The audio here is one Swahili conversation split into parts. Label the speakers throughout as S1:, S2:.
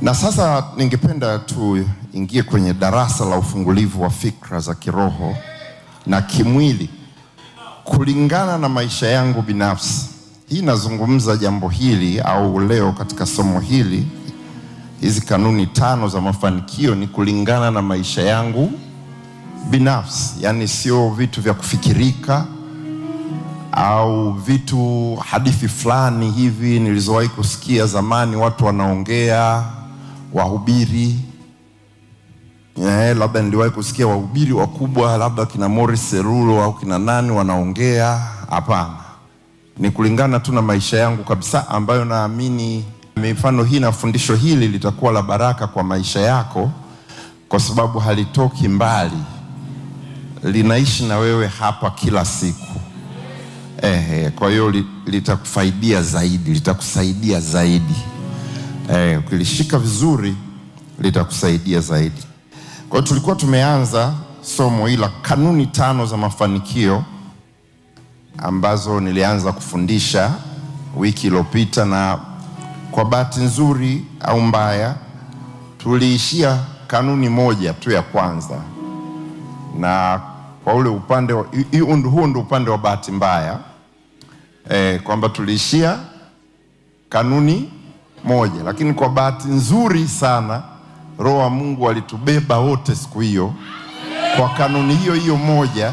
S1: Na sasa ningependa tuingie kwenye darasa la ufungulivu wa fikra za kiroho na kimwili kulingana na maisha yangu binafsi. Hii nazungumza jambo hili au leo katika somo hili, hizi kanuni 5 za mafanikio ni kulingana na maisha yangu binafsi. Yani sio vitu vya kufikirika au vitu hadithi fulani hivi nilizowahi kusikia zamani watu wanaongea, wahubiri. Labda niliwahi kusikia wahubiri wakubwa, labda kina Morris Cerulo au kina nani wanaongea. Hapana. Ni kulingana tu na maisha yangu kabisa, ambayo naamini mifano hii na fundisho hili litakuwa la baraka kwa maisha yako, kwa sababu halitoki mbali, linaishi na wewe hapa kila siku. Kwa hiyo litakufaidia zaidi, litakusaidia zaidi. Ukilishika vizuri litakusaidia zaidi. Kwa hiyo tulikuwa tumeanza somo hili la kanuni 5 za mafanikio ambazo nilianza kufundisha wiki iliyopita, na kwa bahati nzuri au mbaya tuliishia kanuni moja tu ya kwanza. Na kwa ule upande huo ndio upande wa bahati mbaya, kwamba tuliishia kanuni moja, lakini kwa bahati nzuri sana Roho wa Mungu alitubeba wote siku hiyo kwa kanuni hiyo hiyo moja,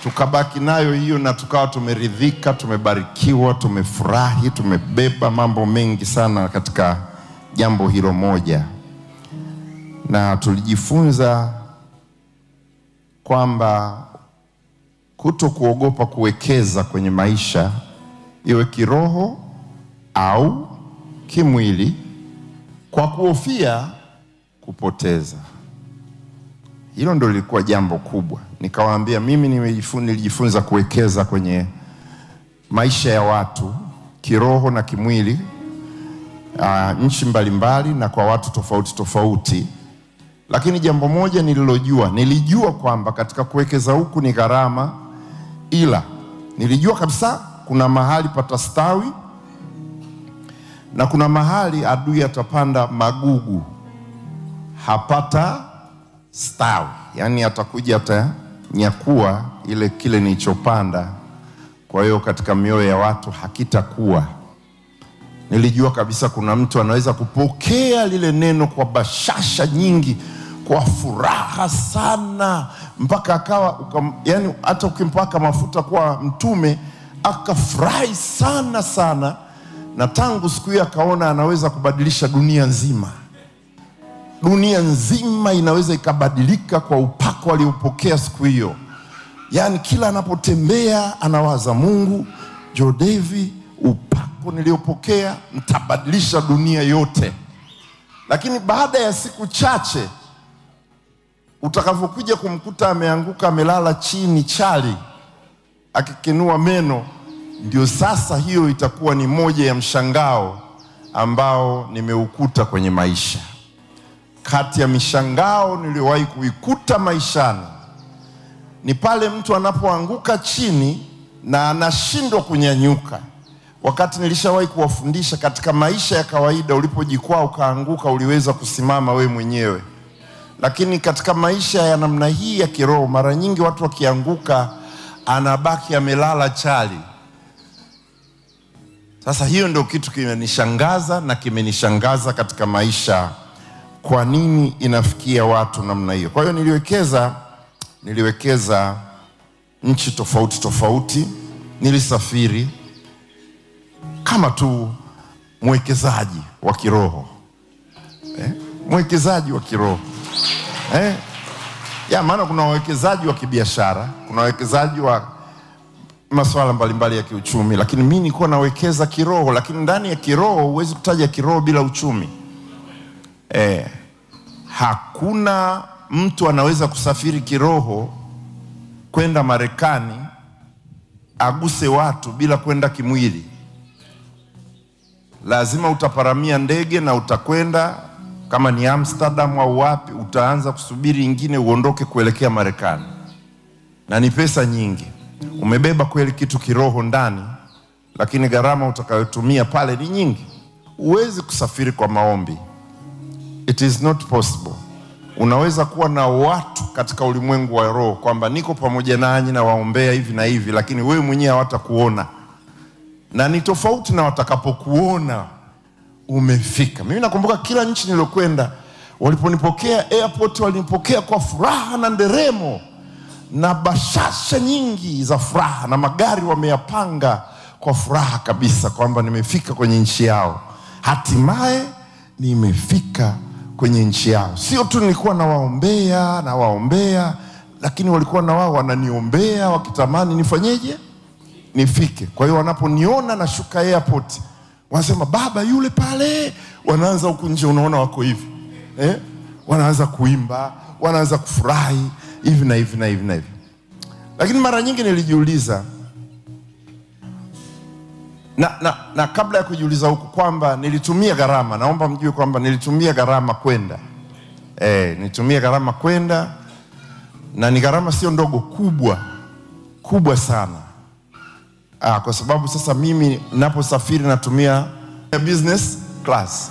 S1: tukabaki nayo hiyo na tukawa tumeridhika, tumebarikiwa, tumefurahi, tumebeba mambo mengi sana katika jambo hilo moja. Na tulijifunza kwamba kuto kuogopa kuwekeza kwenye maisha, iwe kiroho au kimwili, kwa kuhofia kupoteza. Hilo ndio lilikuwa jambo kubwa. Nikawaambia mimi nilijifunza kuwekeza kwenye maisha ya watu kiroho na kimwili, nchi mbalimbali na kwa watu tofauti tofauti. Lakini jambo moja nililojua, nilijua kwamba katika kuwekeza huku ni gharama, ila nilijua kabisa kuna mahali patastawi na kuna mahali adui atapanda magugu, hapata stawi. Yani atakuja atanyakua ile kile nilichopanda. Kwa hiyo katika mioyo ya watu hakitakuwa. Nilijua kabisa kuna mtu anaweza kupokea lile neno kwa bashasha nyingi, kwa furaha sana, mpaka akawa yani hata ukimpaka mafuta kwa mtume akafurahi sana sana, na tangu siku hiyo akaona anaweza kubadilisha dunia nzima. Dunia nzima inaweza ikabadilika kwa upako aliopokea siku hiyo. Yani kila anapotembea anawaza, Mungu, Joe Davy, upako niliopokea nitabadilisha dunia yote. Lakini baada ya siku chache utakavyokuja kumkuta ameanguka, amelala chini chali, akikinua meno, ndio sasa hiyo itakuwa ni moja ya mshangao ambao nimeukuta kwenye maisha. Kati ya mishangao niliyowahi kuikuta maishani ni pale mtu anapoanguka chini na anashindwa kunyanyuka. Wakati nilishawahi kuwafundisha katika maisha ya kawaida, ulipojikwaa ukaanguka uliweza kusimama we mwenyewe. Lakini katika maisha ya namna hii ya kiroho, mara nyingi watu wakianguka anabaki amelala chali. Sasa hiyo ndio kitu kimenishangaza na kimenishangaza katika maisha. Kwa nini inafikia watu namna hiyo? Kwa hiyo niliwekeza nchi tofauti tofauti, nilisafiri kama tu mwekezaji wa kiroho. Mwekezaji wa kiroho. Ya maana kuna wawekezaji wa kibiashara, kuna wawekezaji wa masuala mbalimbali ya kiuchumi, lakini mimi nilikuwa nawekeza kiroho. Lakini ndani ya kiroho huwezi kutaja kiroho bila uchumi. Hakuna mtu anaweza kusafiri kiroho kwenda Marekani aguse watu bila kwenda kimwili. Lazima utaparamia ndege na utakwenda kama ni Amsterdam au wapi, utaanza kusubiri ingine uondoke kuelekea Marekani. Na ni pesa nyingi. Umebeba kweli kitu kiroho ndani, lakini gharama utakayotumia pale ni nyingi. Huwezi kusafiri kwa maombi It is not possible. Unaweza kuwa na watu katika ulimwengu wa roho kwamba niko pamoja nanyi na waombea hivi na hivi, lakini wewe mwenyewe hawatakuona. Na ni tofauti na watakapokuona umefika. Mimi nakumbuka kila nchi niliyokwenda, waliponipokea airport walinipokea kwa furaha na nderemo na bashasha nyingi za furaha, na magari wameyapanga kwa furaha kabisa kwamba nimefika kwenye nchi yao. Hatimaye nimefika kwenye nchi yao. Sio tu nilikuwa nawaombea, lakini walikuwa na wao wananiombea wakitamani nifanyeje? Nifike. Kwa hiyo wanaponiona nashuka airport, wanasema baba yule pale, wanaanza huku nje, unaona wako hivi. Wanaanza kuimba, wanaanza kufurahi hivi na hivi na hivi na hivi. Lakini mara nyingi nilijiuliza, na kabla ya kujiuliza huku kwamba nilitumia gharama, naomba mjue kwamba nilitumia gharama kwenda. Nilitumia gharama kwenda, na ni gharama sio ndogo, kubwa. Kubwa sana. Kwa sababu sasa mimi ninaposafiri natumia business class.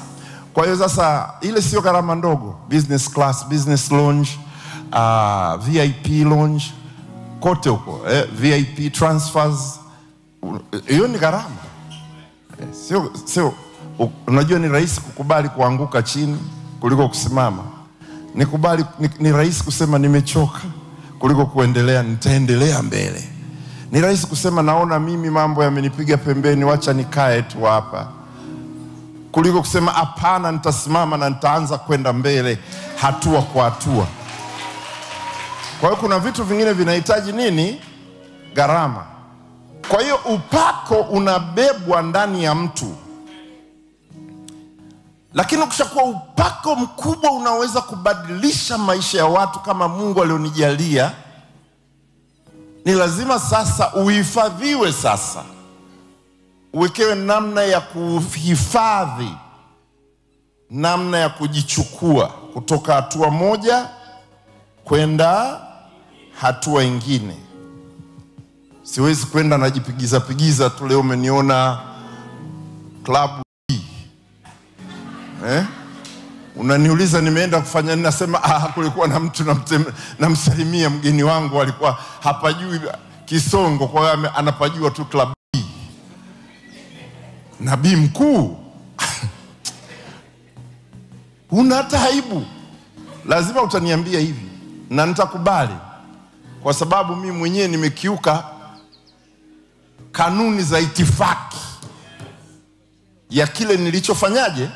S1: Kwa hiyo sasa ile sio gharama ndogo, business class, business lounge, VIP lounge, kote huko, VIP transfers, hiyo ni gharama. Sio, unajua ni rahisi kukubali kuanguka chini kuliko kusimama. Ni rahisi kusema nimechoka kuliko kuendelea, nitaendelea mbele. Ni rahisi kusema naona mimi mambo yamenipiga pembeni, wacha nikae tu hapa, kuliko kusema hapana, nitasimama na nitaanza kwenda mbele hatua kwa hatua. Kwa hiyo kuna vitu vingine vinahitaji nini? Gharama. Kwa hiyo upako unabebwa ndani ya mtu. Lakini ukishakuwa upako mkubwa unaweza kubadilisha maisha ya watu kama Mungu alionijalia, ni lazima sasa uhifadhiwe sasa. Uwekewe namna ya kuhifadhi, namna ya kujichukua kutoka hatua moja kwenda hatua ingine. Siwezi kwenda najipigiza pigiza tu, leo umeniona klabu hii. Unaniuliza nimeenda kufanya nini, nasema kulikuwa na mtu namsalimia mgeni wangu alikuwa hapajui Kisongo, kwa hiyo anapajua tu klabu hii. Nabii mkuu. Huna hata aibu. Lazima utaniambia hivi na nitakubali, kwa sababu mimi mwenyewe nimekiuka kanuni za itifaki ya kile nilichofanyaje.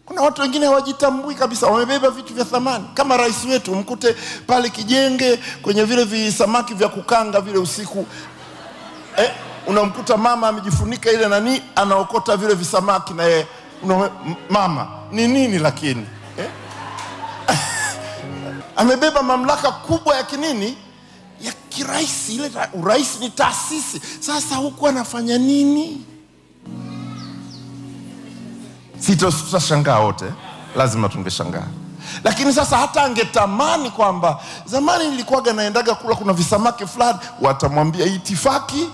S1: Kuna watu wengine hawajitambui kabisa, wamebeba vitu vya thamani. Kama rais wetu mkute pale Kijenge kwenye vile visamaki vya kukanga vile usiku. Unamkuta mama amejifunika ile nani, anaokota vile visamaki na yeye. Mama, ni nini lakini? Amebeba mamlaka kubwa ya kinini? Ya kiraisi. Ile urais ni taasisi. Sasa huku anafanya nini? Tutashangaa wote, lazima tungeshangaa. Lakini sasa hata angetamani kwamba zamani nilikuwaga naendaga kula kuna visamaki fulani, watamwambia itifaki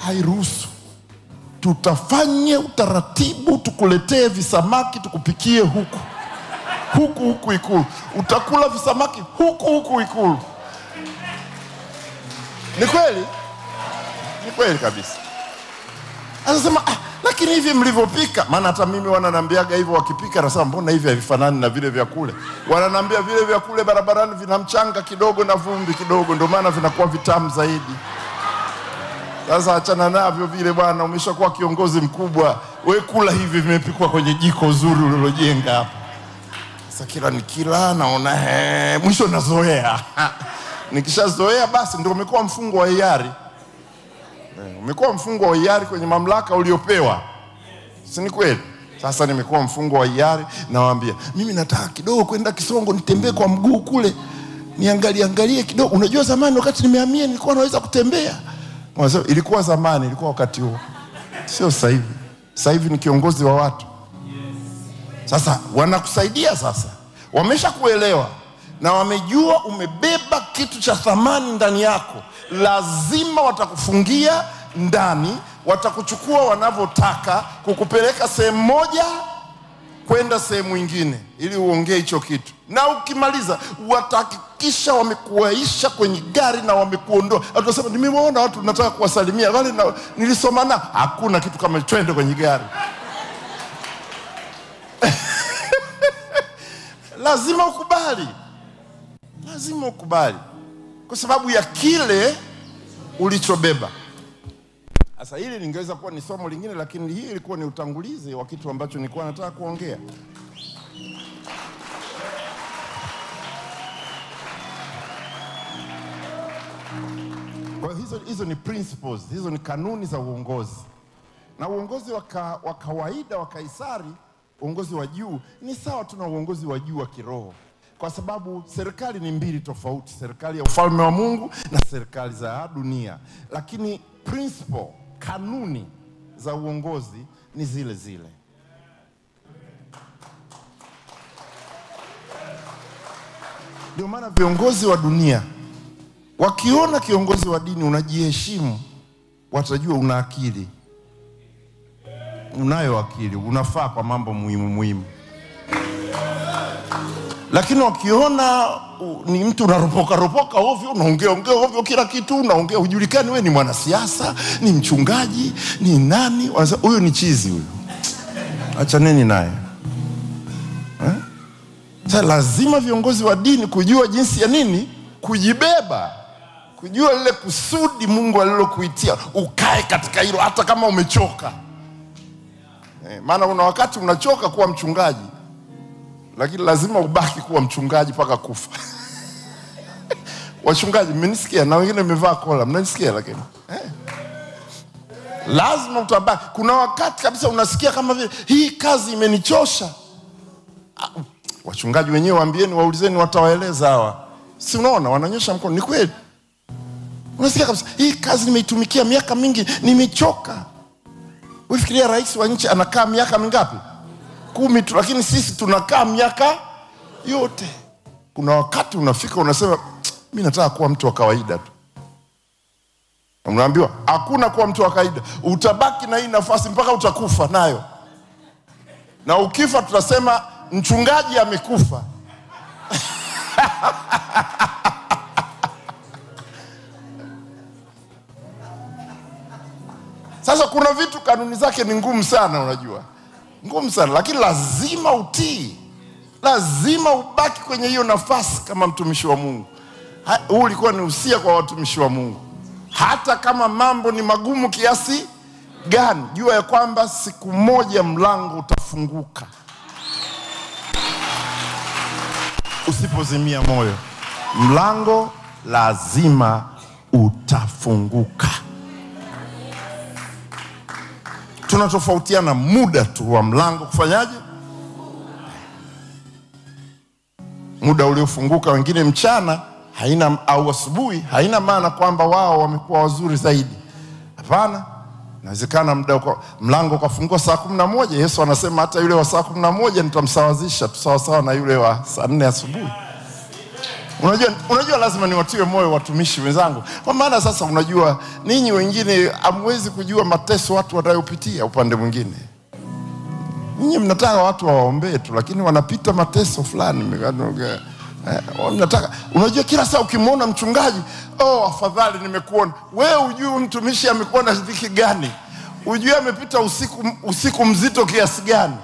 S1: hairuhusu. Tutafanye utaratibu tukuletee visamaki tukupikie huku. Huku huku Ikulu. Utakula visamaki huku huku Ikulu. Ni kweli? Ni kweli kabisa. Anasema lakini hivi mlivyopika, maana hata mimi wananiambiaga hivyo wakipika, nasema mbona hivi havifanani na vile vya kule. Wananiambia vile vya kule barabarani vina mchanga kidogo na vumbi kidogo, ndio maana vinakuwa vitamu zaidi. Sasa achana navyo vile bwana, umeshakuwa kiongozi mkubwa, wewe kula hivi vimepikwa kwenye jiko zuri ulilojenga hapa. Sasa kila nikila naona mwisho nazoea. Nikishazoea basi ndio umekuwa mfungwa wa hiari. Umekuwa mfungwa wa hiari kwenye mamlaka uliopewa. Si ni kweli? Sasa nimekuwa mfungwa wa hiari, nawaambia mimi nataka kidogo kwenda Kisongo nitembee kwa mguu kule, niangalie angalie kidogo. Unajua zamani wakati nimehamia nilikuwa naweza kutembea. Wanasema ilikuwa zamani, ilikuwa wakati huo. Sio sasa hivi. Sasa hivi ni kiongozi wa watu. Sasa wanakusaidia sasa. Wameshakuelewa na wamejua umebeba kitu cha thamani ndani yako. Lazima watakufungia ndani, watakuchukua wanavyotaka, kukupeleka sehemu moja kwenda sehemu nyingine ili uongee hicho kitu. Na ukimaliza watahakikisha wamekuaisha kwenye gari na wamekuondoa. Atasema nimewaona watu nataka kuwasalimia wale na nilisoma na hakuna kitu kama twende kwenye gari. Lazima ukubali. Lazima ukubali. Kwa sababu ya kile ulichobeba. Sasa hili lingeweza kuwa ni somo lingine, lakini hii ilikuwa ni utangulizi wa kitu ambacho nilikuwa nataka kuongea. Kwa hizo ni principles, hizo ni kanuni za uongozi. Na uongozi wa kawaida wa Kaisari, uongozi wa juu ni sawa tu na uongozi wa juu wa kiroho. Kwa sababu serikali ni mbili tofauti, serikali ya ufalme wa Mungu na serikali za dunia. Lakini principle, kanuni za uongozi ni zile zile. Ndio maana viongozi wa dunia wakiona kiongozi wa dini unajiheshimu, watajua una akili. Unayo akili, unafaa kwa mambo muhimu muhimu. Lakini wakiona ni mtu unaropoka ropoka ovyo, unaongea ongea ovyo kila kitu, unaongea hujulikani wewe ni mwanasiasa, ni mchungaji, ni nani, wanasema huyu ni chizi huyu. Achaneni naye. Sasa lazima viongozi wa dini kujua jinsi ya nini kujibeba, kujua lile kusudi Mungu alilokuitia, ukae katika hilo hata kama umechoka. Maana una wakati unachoka kuwa mchungaji, lakini lazima ubaki kuwa mchungaji mpaka kufa. Wachungaji mmenisikia, na wengine mmevaa kola, mnanisikia lakini. Lazima utabaki. Kuna wakati kabisa unasikia kama vile hii kazi imenichosha. Wachungaji wenyewe waambieni, waulizeni, watawaeleza hawa. Si unaona wananyosha mkono, ni kweli. Unasikia kabisa hii kazi nimeitumikia miaka mingi, nimechoka. Ufikiria rais wa nchi anakaa miaka mingapi? 10 tu, lakini sisi tunakaa miaka yote. Kuna wakati unafika unasema mimi nataka kuwa mtu wa kawaida tu. Unaambiwa hakuna kuwa mtu wa kawaida, utabaki na hii nafasi mpaka utakufa nayo. Na ukifa tutasema mchungaji amekufa. Sasa kuna vitu kanuni zake ni ngumu sana, unajua. Ngumu sana, lakini lazima utii. Lazima ubaki kwenye hiyo nafasi kama mtumishi wa Mungu. Huu ulikuwa ni usia kwa watumishi wa Mungu. Hata kama mambo ni magumu kiasi gani, jua ya kwamba siku moja mlango utafunguka. Usipozimia moyo, mlango lazima utafunguka. Tunatofautiana muda tu wa mlango kufanyaje? Muda uliofunguka wengine mchana haina, au asubuhi haina maana kwamba wao wamekuwa wazuri zaidi. Hapana. Inawezekana muda mlango ukafungua saa 11. Yesu anasema hata yule wa saa 11 nitamsawazisha tu sawa sawa na yule wa saa 4 asubuhi. Unajua lazima niwatie moyo watumishi wenzangu. Kwa maana sasa unajua ninyi wengine hamwezi kujua mateso watu wanayopitia upande mwingine. Ninyi mnataka watu wawaombee tu, lakini wanapita mateso fulani. Mnataka, unajua kila saa ukimwona mchungaji, oh afadhali nimekuona. Wewe hujui mtumishi amekuwa na dhiki gani. Hujui amepita usiku mzito kiasi gani.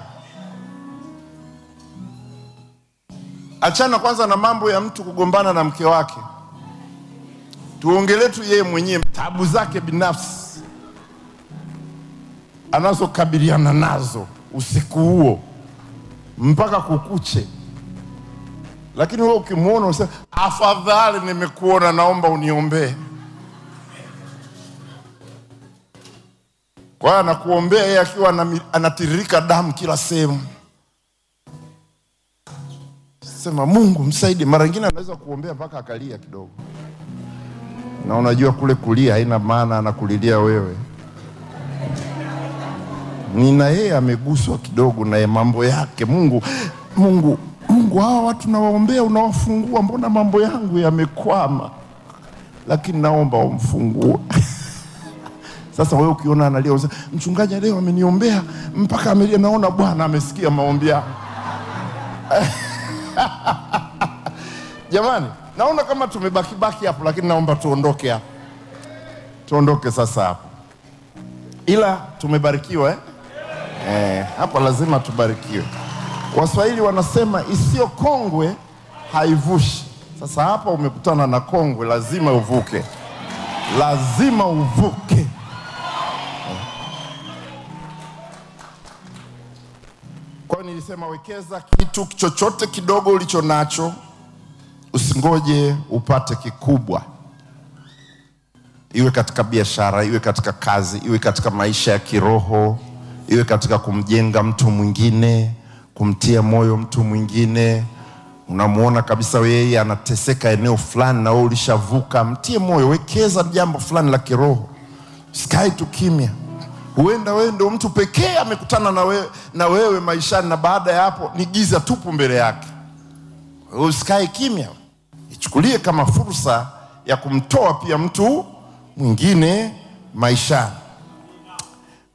S1: Achana kwanza na mambo ya mtu kugombana na mke wake. Tuongelee tu yeye mwenyewe tabu zake binafsi anazokabiliana nazo usiku huo mpaka kukuche. Lakini wewe ukimuona unasema afadhali nimekuona, naomba uniombee. Kwa hiyo anakuombea yeye akiwa anatiririka damu kila sehemu. Sema Mungu msaidie. Mara nyingine anaweza kuombea mpaka akalia kidogo. Na unajua kule kulia haina maana anakulilia wewe. Ni na yeye ameguswa kidogo na mambo yake. Mungu, Mungu, Mungu, hawa watu nawaombea unawafungua, mbona mambo yangu yamekwama? Lakini naomba umfungue. Sasa wewe ukiona analia unasema mchungaji leo ameniombea mpaka amelia, naona Bwana amesikia maombi yangu. Jamani, naona kama tumebaki baki hapo, lakini naomba tuondoke hapo. Tuondoke sasa hapo. Ila tumebarikiwa eh? Hapa lazima tubarikiwe. Waswahili wanasema isiyo kongwe haivushi. Sasa hapa umekutana na kongwe, lazima uvuke. Lazima uvuke. Kwa hiyo nilisema wekeza kitu chochote kidogo ulicho nacho, usingoje upate kikubwa. Iwe katika biashara, iwe katika kazi, iwe katika maisha ya kiroho, iwe katika kumjenga mtu mwingine, kumtia moyo mtu mwingine. Unamuona kabisa yeye anateseka eneo fulani na wewe ulishavuka, mtie moyo, wekeza jambo fulani la kiroho. Usikae tu kimya. Huenda wewe ndio mtu pekee amekutana na wewe maishani, na baada ya hapo ni giza tupu mbele yake. Usikae kimya. Ichukulie kama fursa ya kumtoa pia mtu mwingine maishani.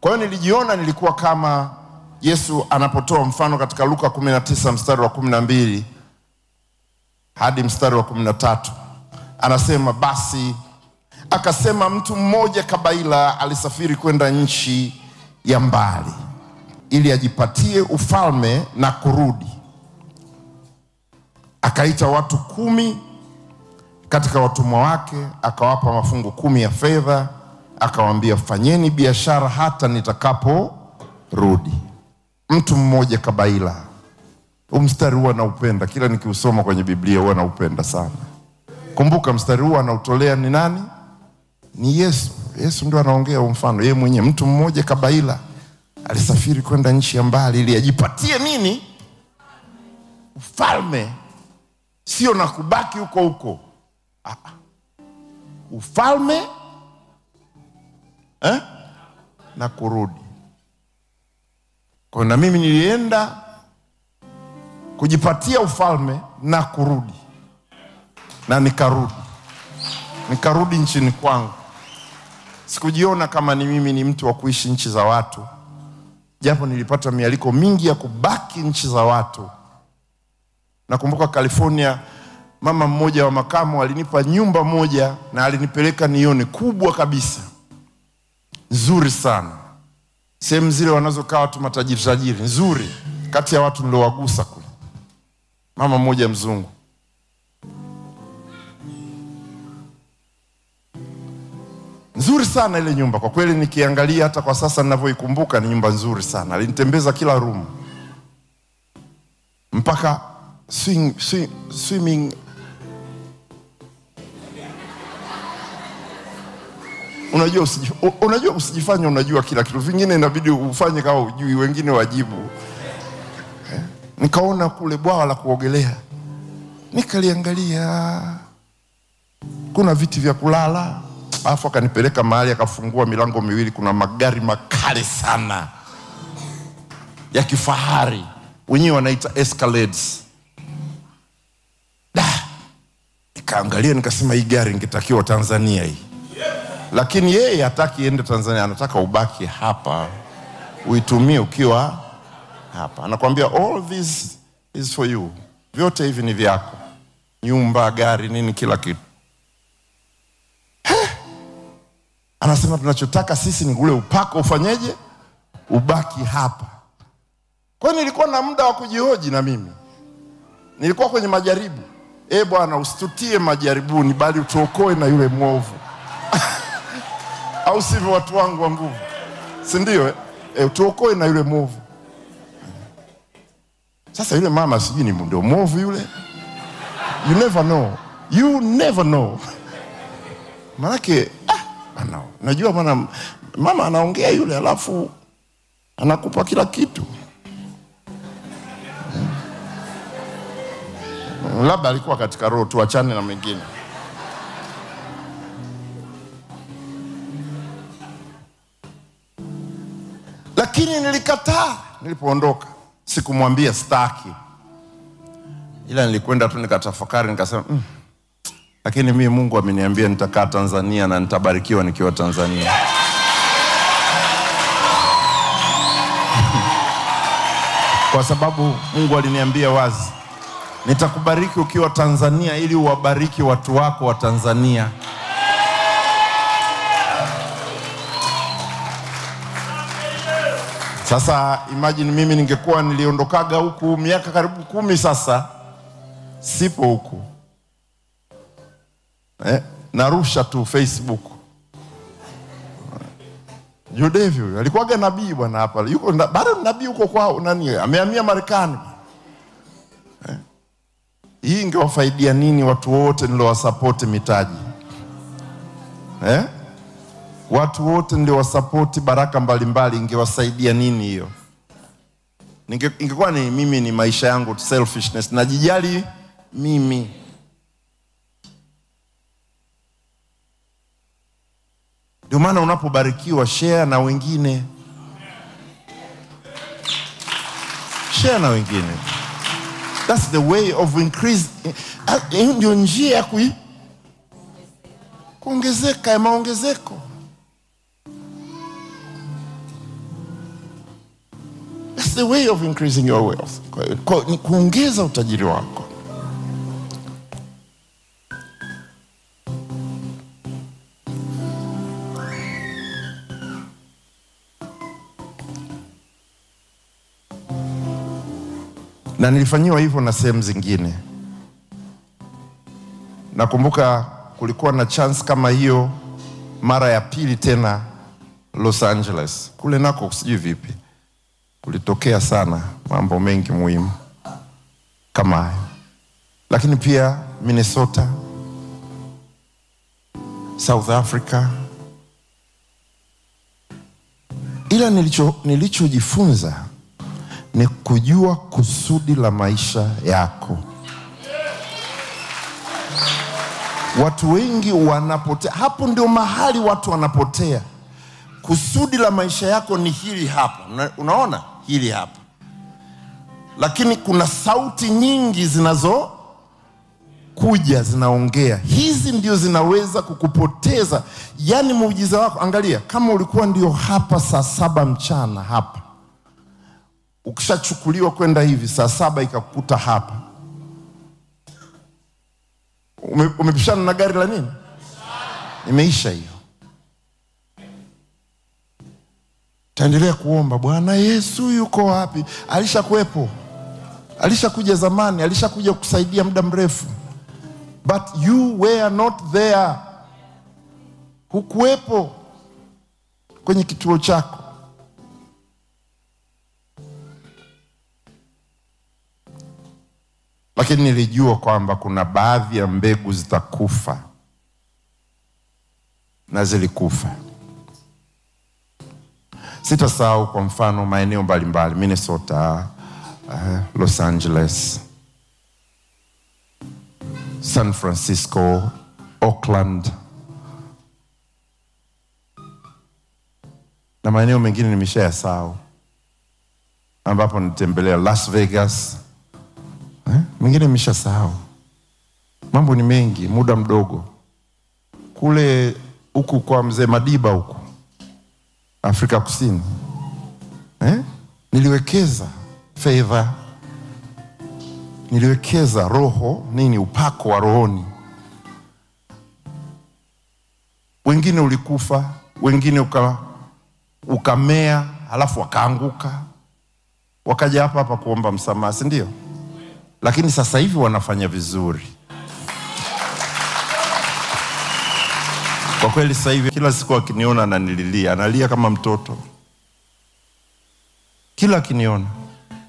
S1: Kwa hiyo nilijiona nilikuwa kama Yesu anapotoa mfano katika Luka 19 mstari wa 12 hadi mstari wa 13. Anasema basi akasema mtu mmoja kabaila alisafiri kwenda nchi ya mbali ili ajipatie ufalme na kurudi. Akaita watu 10 katika watumwa wake, akawapa mafungu 10 ya fedha, akawaambia fanyeni biashara hata nitakapo rudi. Mtu mmoja kabaila. Huu mstari huwa naupenda, kila nikiusoma kwenye Biblia huwa naupenda sana. Kumbuka mstari huu anautolea ni nani? Ni Yesu. Yesu ndio anaongea huu mfano, yeye mwenyewe. Mtu mmoja kabaila alisafiri kwenda nchi ya mbali ili ajipatie nini? Ufalme. Sio na kubaki huko huko. Ufalme na kurudi. Kwa na mimi nilienda kujipatia ufalme na kurudi. Na nikarudi. Nikarudi nchini kwangu. Sikujiona kama ni mimi ni mtu wa kuishi nchi za watu. Japo nilipata mialiko mingi ya kubaki nchi za watu. Nakumbuka California, mama mmoja wa makamu alinipa nyumba moja na alinipeleka nione, kubwa kabisa, nzuri sana. Sehemu zile wanazokaa watu matajiri tajiri, nzuri. Kati ya watu niliowagusa kule, mama mmoja mzungu. Nzuri sana ile nyumba. Kwa kweli nikiangalia hata kwa sasa ninavyoikumbuka ni nyumba nzuri sana. Alinitembeza kila room. Mpaka swimming. Unajua usijifanye unajua kila kitu. Vingine inabidi ufanye kama hujui, wengine wajibu. Nikaona kule bwawa la kuogelea. Nikaliangalia. Kuna viti vya kulala. Alafu akanipeleka mahali akafungua milango miwili, kuna magari makali sana ya kifahari. Wenyewe wanaita Escalades. Nikaangalia nikasema hii gari ingetakiwa Tanzania hii. Lakini yeye hataki ende Tanzania, anataka ubaki hapa. Uitumie ukiwa hapa. Anakuambia all this is for you. Vyote hivi ni vyako. Nyumba, gari, nini, kila kitu. Anasema tunachotaka sisi ni ule upako ufanyeje? Ubaki hapa. Kwa hiyo nilikuwa na muda wa kujihoji na mimi. Nilikuwa kwenye majaribu. Bwana usitutie majaribuni bali utuokoe na yule mwovu. Au sivyo watu wangu wa nguvu? Si ndio? Utuokoe na yule mwovu. Sasa yule mama sijui ni ndio mwovu yule. You never know. You never know. Manake najua bwana mama anaongea yule alafu anakupa kila kitu. Labda alikuwa katika roho, tuachane na mengine. Lakini nilikataa nilipoondoka. Sikumwambia sitaki. Ila nilikwenda tu nikatafakari nikasema lakini mimi Mungu ameniambia nitakaa Tanzania na nitabarikiwa nikiwa Tanzania. Kwa sababu Mungu aliniambia wazi, nitakubariki ukiwa Tanzania ili uwabariki watu wako wa Tanzania. Sasa imagine mimi ningekuwa niliondokaga huku miaka karibu 10 sasa, sipo huku. Narusha tu Facebook. Judevi huyo alikuwaga nabii bwana hapa. Yuko bado nabii huko kwao nani? Amehamia Marekani. Hii ingewafaidia nini watu wote niliowasupport mitaji? Watu wote niliowasupport baraka mbalimbali, ingewasaidia nini hiyo? Ingekuwa ni mimi, ni maisha yangu selfishness, najijali mimi. Ndio maana unapobarikiwa share na wengine. Share na wengine. That's the way of increase. Ndio njia ya kuongezeka, ya maongezeko. That's the way of increasing your wealth. Ni kuongeza utajiri wako. Na nilifanyiwa hivyo na sehemu zingine. Nakumbuka kulikuwa na chance kama hiyo mara ya pili tena Los Angeles. Kule nako sijui vipi. Kulitokea sana mambo mengi muhimu kama hayo. Lakini pia Minnesota, South Africa. Ila nilichojifunza ni kujua kusudi la maisha yako. Watu wengi wanapotea. Hapo ndio mahali watu wanapotea. Kusudi la maisha yako ni hili hapa. Unaona? Hili hapa. Lakini kuna sauti nyingi zinazo kuja zinaongea. Hizi ndio zinaweza kukupoteza. Yani muujiza wako, angalia, kama ulikuwa ndio hapa saa 7 mchana hapa, ukishachukuliwa kwenda hivi saa 7 ikakukuta hapa, umepishana na gari la nini? Imeisha hiyo. Taendelea kuomba, Bwana Yesu yuko wapi? Alishakuwepo. Alishakuja zamani, alishakuja kusaidia muda mrefu. But you were not there. Hukuwepo kwenye kituo chako. Lakini nilijua kwamba kuna baadhi ya mbegu zitakufa. Na zilikufa. Sitasahau kwa mfano maeneo mbalimbali, Minnesota, Los Angeles, San Francisco, Oakland, na maeneo mengine nimeshayasahau, ambapo nitembelea Las Vegas. Mengine nimeshasahau. Mambo ni mengi, muda mdogo. Kule huku kwa mzee Madiba huku Afrika Kusini, niliwekeza fedha, niliwekeza roho, nini, upako wa rohoni. Wengine ulikufa, wengine ukamea, halafu wakaanguka. Wakaja hapa hapa kuomba msamaha, si ndio? Lakini sasa hivi wanafanya vizuri. Kwa kweli sasa hivi kila siku akiniona ananililia, analia kama mtoto. Kila akiniona.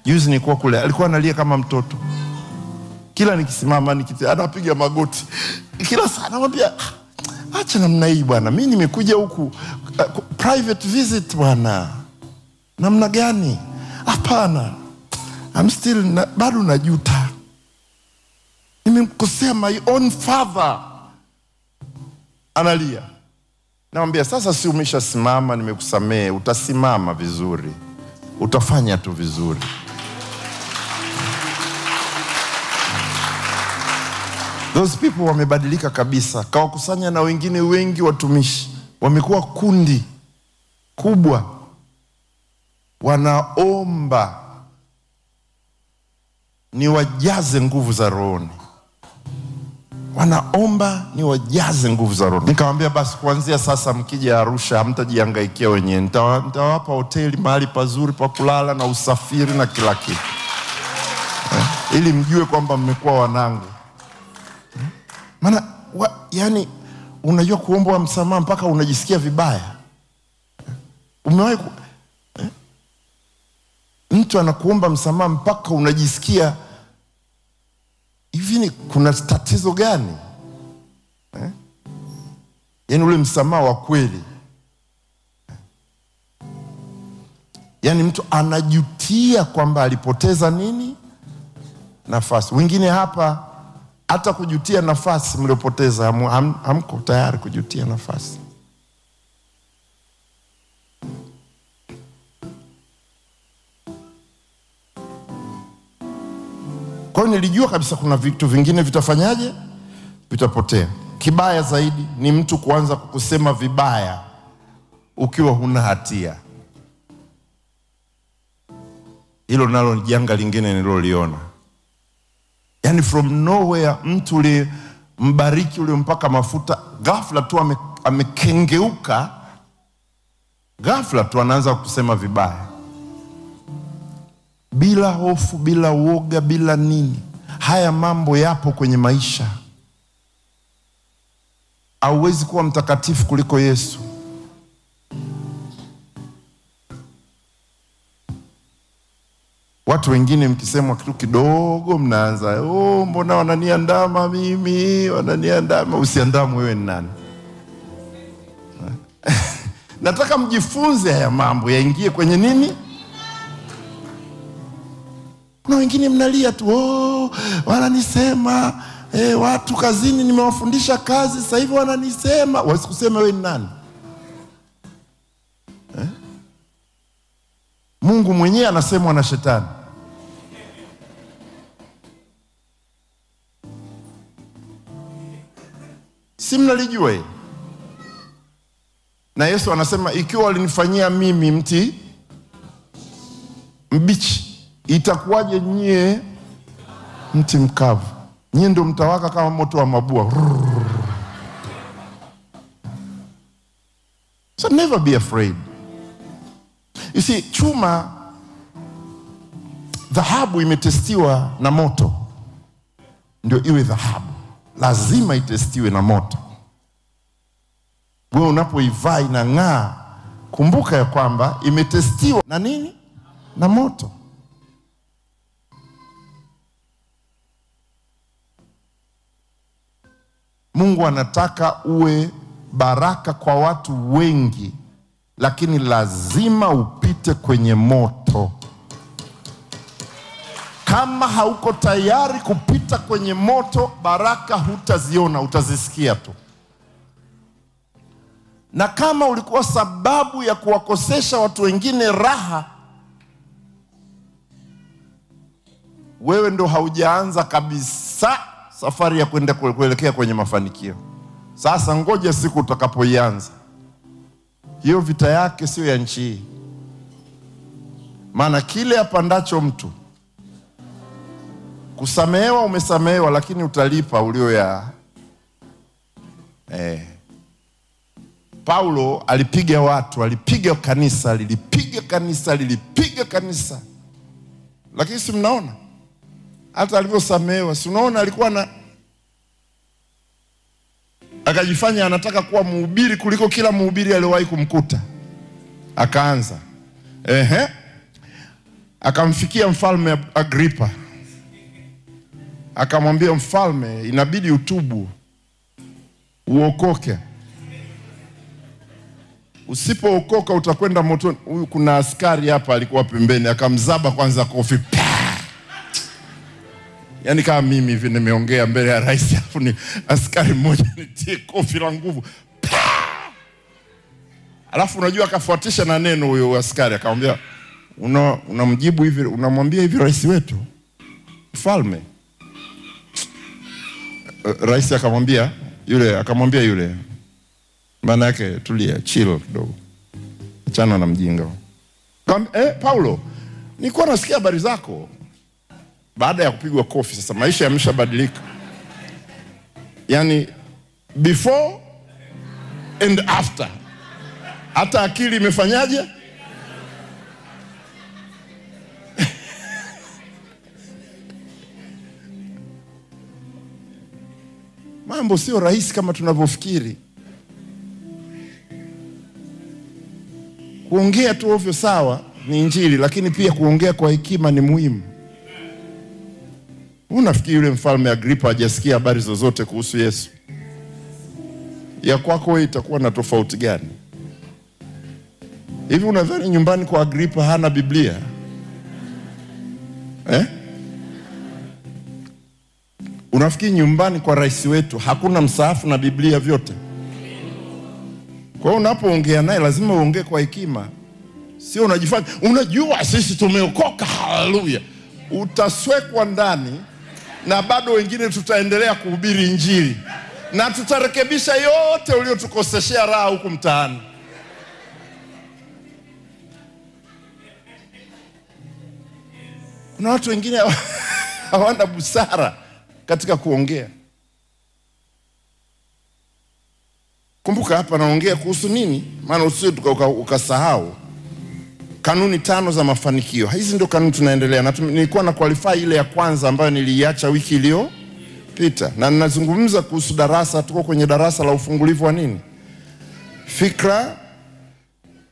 S1: Juzi nilikuwa kule, alikuwa analia kama mtoto. Kila nikisimama anapiga magoti. Kila saa anamwambia, acha namna hii bwana, mimi nimekuja huku private visit bwana. Namna gani? Hapana. I'm still bado najuta. Nimemkosea my own father. Analia. Namwambia sasa si umeshasimama, nimekusamehe, utasimama vizuri. Utafanya tu vizuri. Those people wamebadilika kabisa. Kawakusanya na wengine wengi watumishi. Wamekuwa kundi kubwa. Wanaomba. niwajaze nguvu za rohoni. Wanaomba niwajaze nguvu za roho. Nikamwambia basi kuanzia sasa mkija Arusha hamtajihangaikia wenyewe. Nitawapa hoteli mahali pazuri pa kulala na usafiri na kila kitu. Ili mjue kwamba mmekuwa wanangu. Maana yani unajua kuomba msamaha mpaka unajisikia vibaya. Umewahi mtu anakuomba msamaha mpaka unajisikia hivi, ni kuna tatizo gani? Yaani ule msamaha wa kweli. Yaani mtu anajutia kwamba alipoteza nini? Nafasi. Wengine hapa hata kujutia nafasi mliopoteza hamko tayari kujutia nafasi. Kwa hiyo nilijua kabisa kuna vitu vingine vitafanyaje? Vitapotea. Kibaya zaidi ni mtu kuanza kukusema vibaya ukiwa huna hatia. Hilo nalo ni janga lingine nililoliona. Yaani from nowhere mtu ulimbariki, ulimpaka mafuta, ghafla tu amekengeuka, ghafla tu anaanza kusema vibaya. Bila hofu, bila uoga, bila nini. Haya mambo yapo kwenye maisha. Hauwezi kuwa mtakatifu kuliko Yesu. Watu wengine mkisemwa kitu kidogo mnaanza, oh, mbona wananiandama mimi, wananiandama. Usiandamwe, wewe ni nani? Nataka mjifunze haya mambo yaingie kwenye nini? Kuna wengine mnalia tu, oh, wananisema, watu kazini nimewafundisha kazi sasa hivi wananisema. Wasikuseme wewe ni nani? Mungu mwenyewe anasemwa na shetani. Si mnalijua hili? Na Yesu anasema ikiwa walinifanyia mimi mti mbichi, itakuwaje nyie mti mkavu? Nyie ndio mtawaka kama moto wa mabua. So never be afraid. You see, chuma, dhahabu imetestiwa na moto. Ndio iwe dhahabu. Lazima itestiwe na moto. Wewe unapoivaa inang'aa, kumbuka ya kwamba imetestiwa na nini? Na moto. Mungu anataka uwe baraka kwa watu wengi, lakini lazima upite kwenye moto. Kama hauko tayari kupita kwenye moto, baraka hutaziona, utazisikia tu. Na kama ulikuwa sababu ya kuwakosesha watu wengine raha, wewe ndo haujaanza kabisa safari ya kwenda kuelekea kwenye mafanikio. Sasa ngoja siku utakapoianza. Hiyo vita yake sio ya nchi hii. Maana kile apandacho mtu, kusamehewa umesamehewa, lakini utalipa ulio ya. Paulo alipiga watu, alipiga kanisa, lilipiga kanisa, lilipiga kanisa. Lakini si mnaona hata alivyosamehewa, si unaona alikuwa na akajifanya anataka kuwa mhubiri kuliko kila mhubiri aliyewahi kumkuta. Akaanza. Akamfikia mfalme Agripa. Akamwambia mfalme, inabidi utubu, uokoke. Usipookoka utakwenda motoni. Huyu kuna askari hapa alikuwa pembeni, akamzaba kwanza kofi. Yaani kama mimi hivi nimeongea mbele ya rais, alafu ni askari mmoja nitie kofi la nguvu. Alafu unajua akafuatisha na neno huyo askari akamwambia, unamjibu hivi, unamwambia hivi rais wetu mfalme? Rais akamwambia yule, akamwambia yule, maana yake tulia, chill kidogo, achana na mjinga. Paulo, nilikuwa nasikia habari zako. Baada ya kupigwa kofi sasa maisha yameshabadilika. Yaani before and after. Hata akili imefanyaje? Mambo sio rahisi kama tunavyofikiri. Kuongea tu ovyo sawa ni injili, lakini pia kuongea kwa hekima ni muhimu. Unafikiri yule mfalme Agripa hajasikia habari zozote kuhusu Yesu? Ya kwako wewe itakuwa na tofauti gani? Hivi unadhani nyumbani kwa Agripa hana Biblia? Eh? Unafikiri nyumbani kwa rais wetu hakuna msaafu na Biblia vyote? Kwa hiyo unapoongea naye lazima uongee kwa hekima. Sio unajifanya unajua sisi tumeokoka, haleluya. Utaswekwa ndani na bado wengine tutaendelea kuhubiri injili. Na tutarekebisha yote uliotukoseshea raha huku mtaani. Kuna watu wengine hawana busara katika kuongea. Kumbuka hapa naongea kuhusu nini? Maana usije ukasahau. Kanuni 5 za mafanikio. Hizi ndio kanuni tunaendelea. Na nilikuwa na qualify ile ya kwanza ambayo niliiacha wiki iliyopita. Na ninazungumza kuhusu darasa, tuko kwenye darasa la ufungulivu wa nini? Fikra,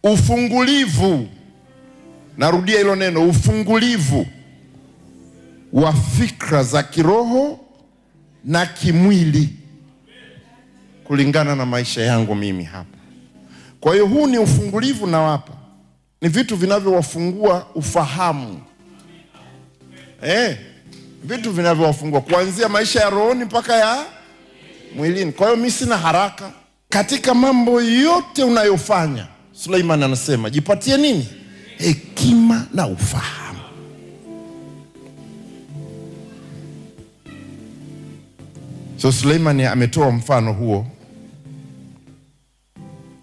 S1: ufungulivu. Narudia hilo neno, ufungulivu wa fikra za kiroho na kimwili kulingana na maisha yangu mimi hapa. Kwa hiyo huu ni ufungulivu nawapa. Ni vitu vinavyowafungua ufahamu. Vitu vinavyowafungua kuanzia maisha ya rohoni mpaka ya mwilini. Kwa hiyo mimi sina haraka katika mambo yote unayofanya. Suleiman anasema jipatie nini? Hekima na ufahamu. So Suleiman ametoa mfano huo.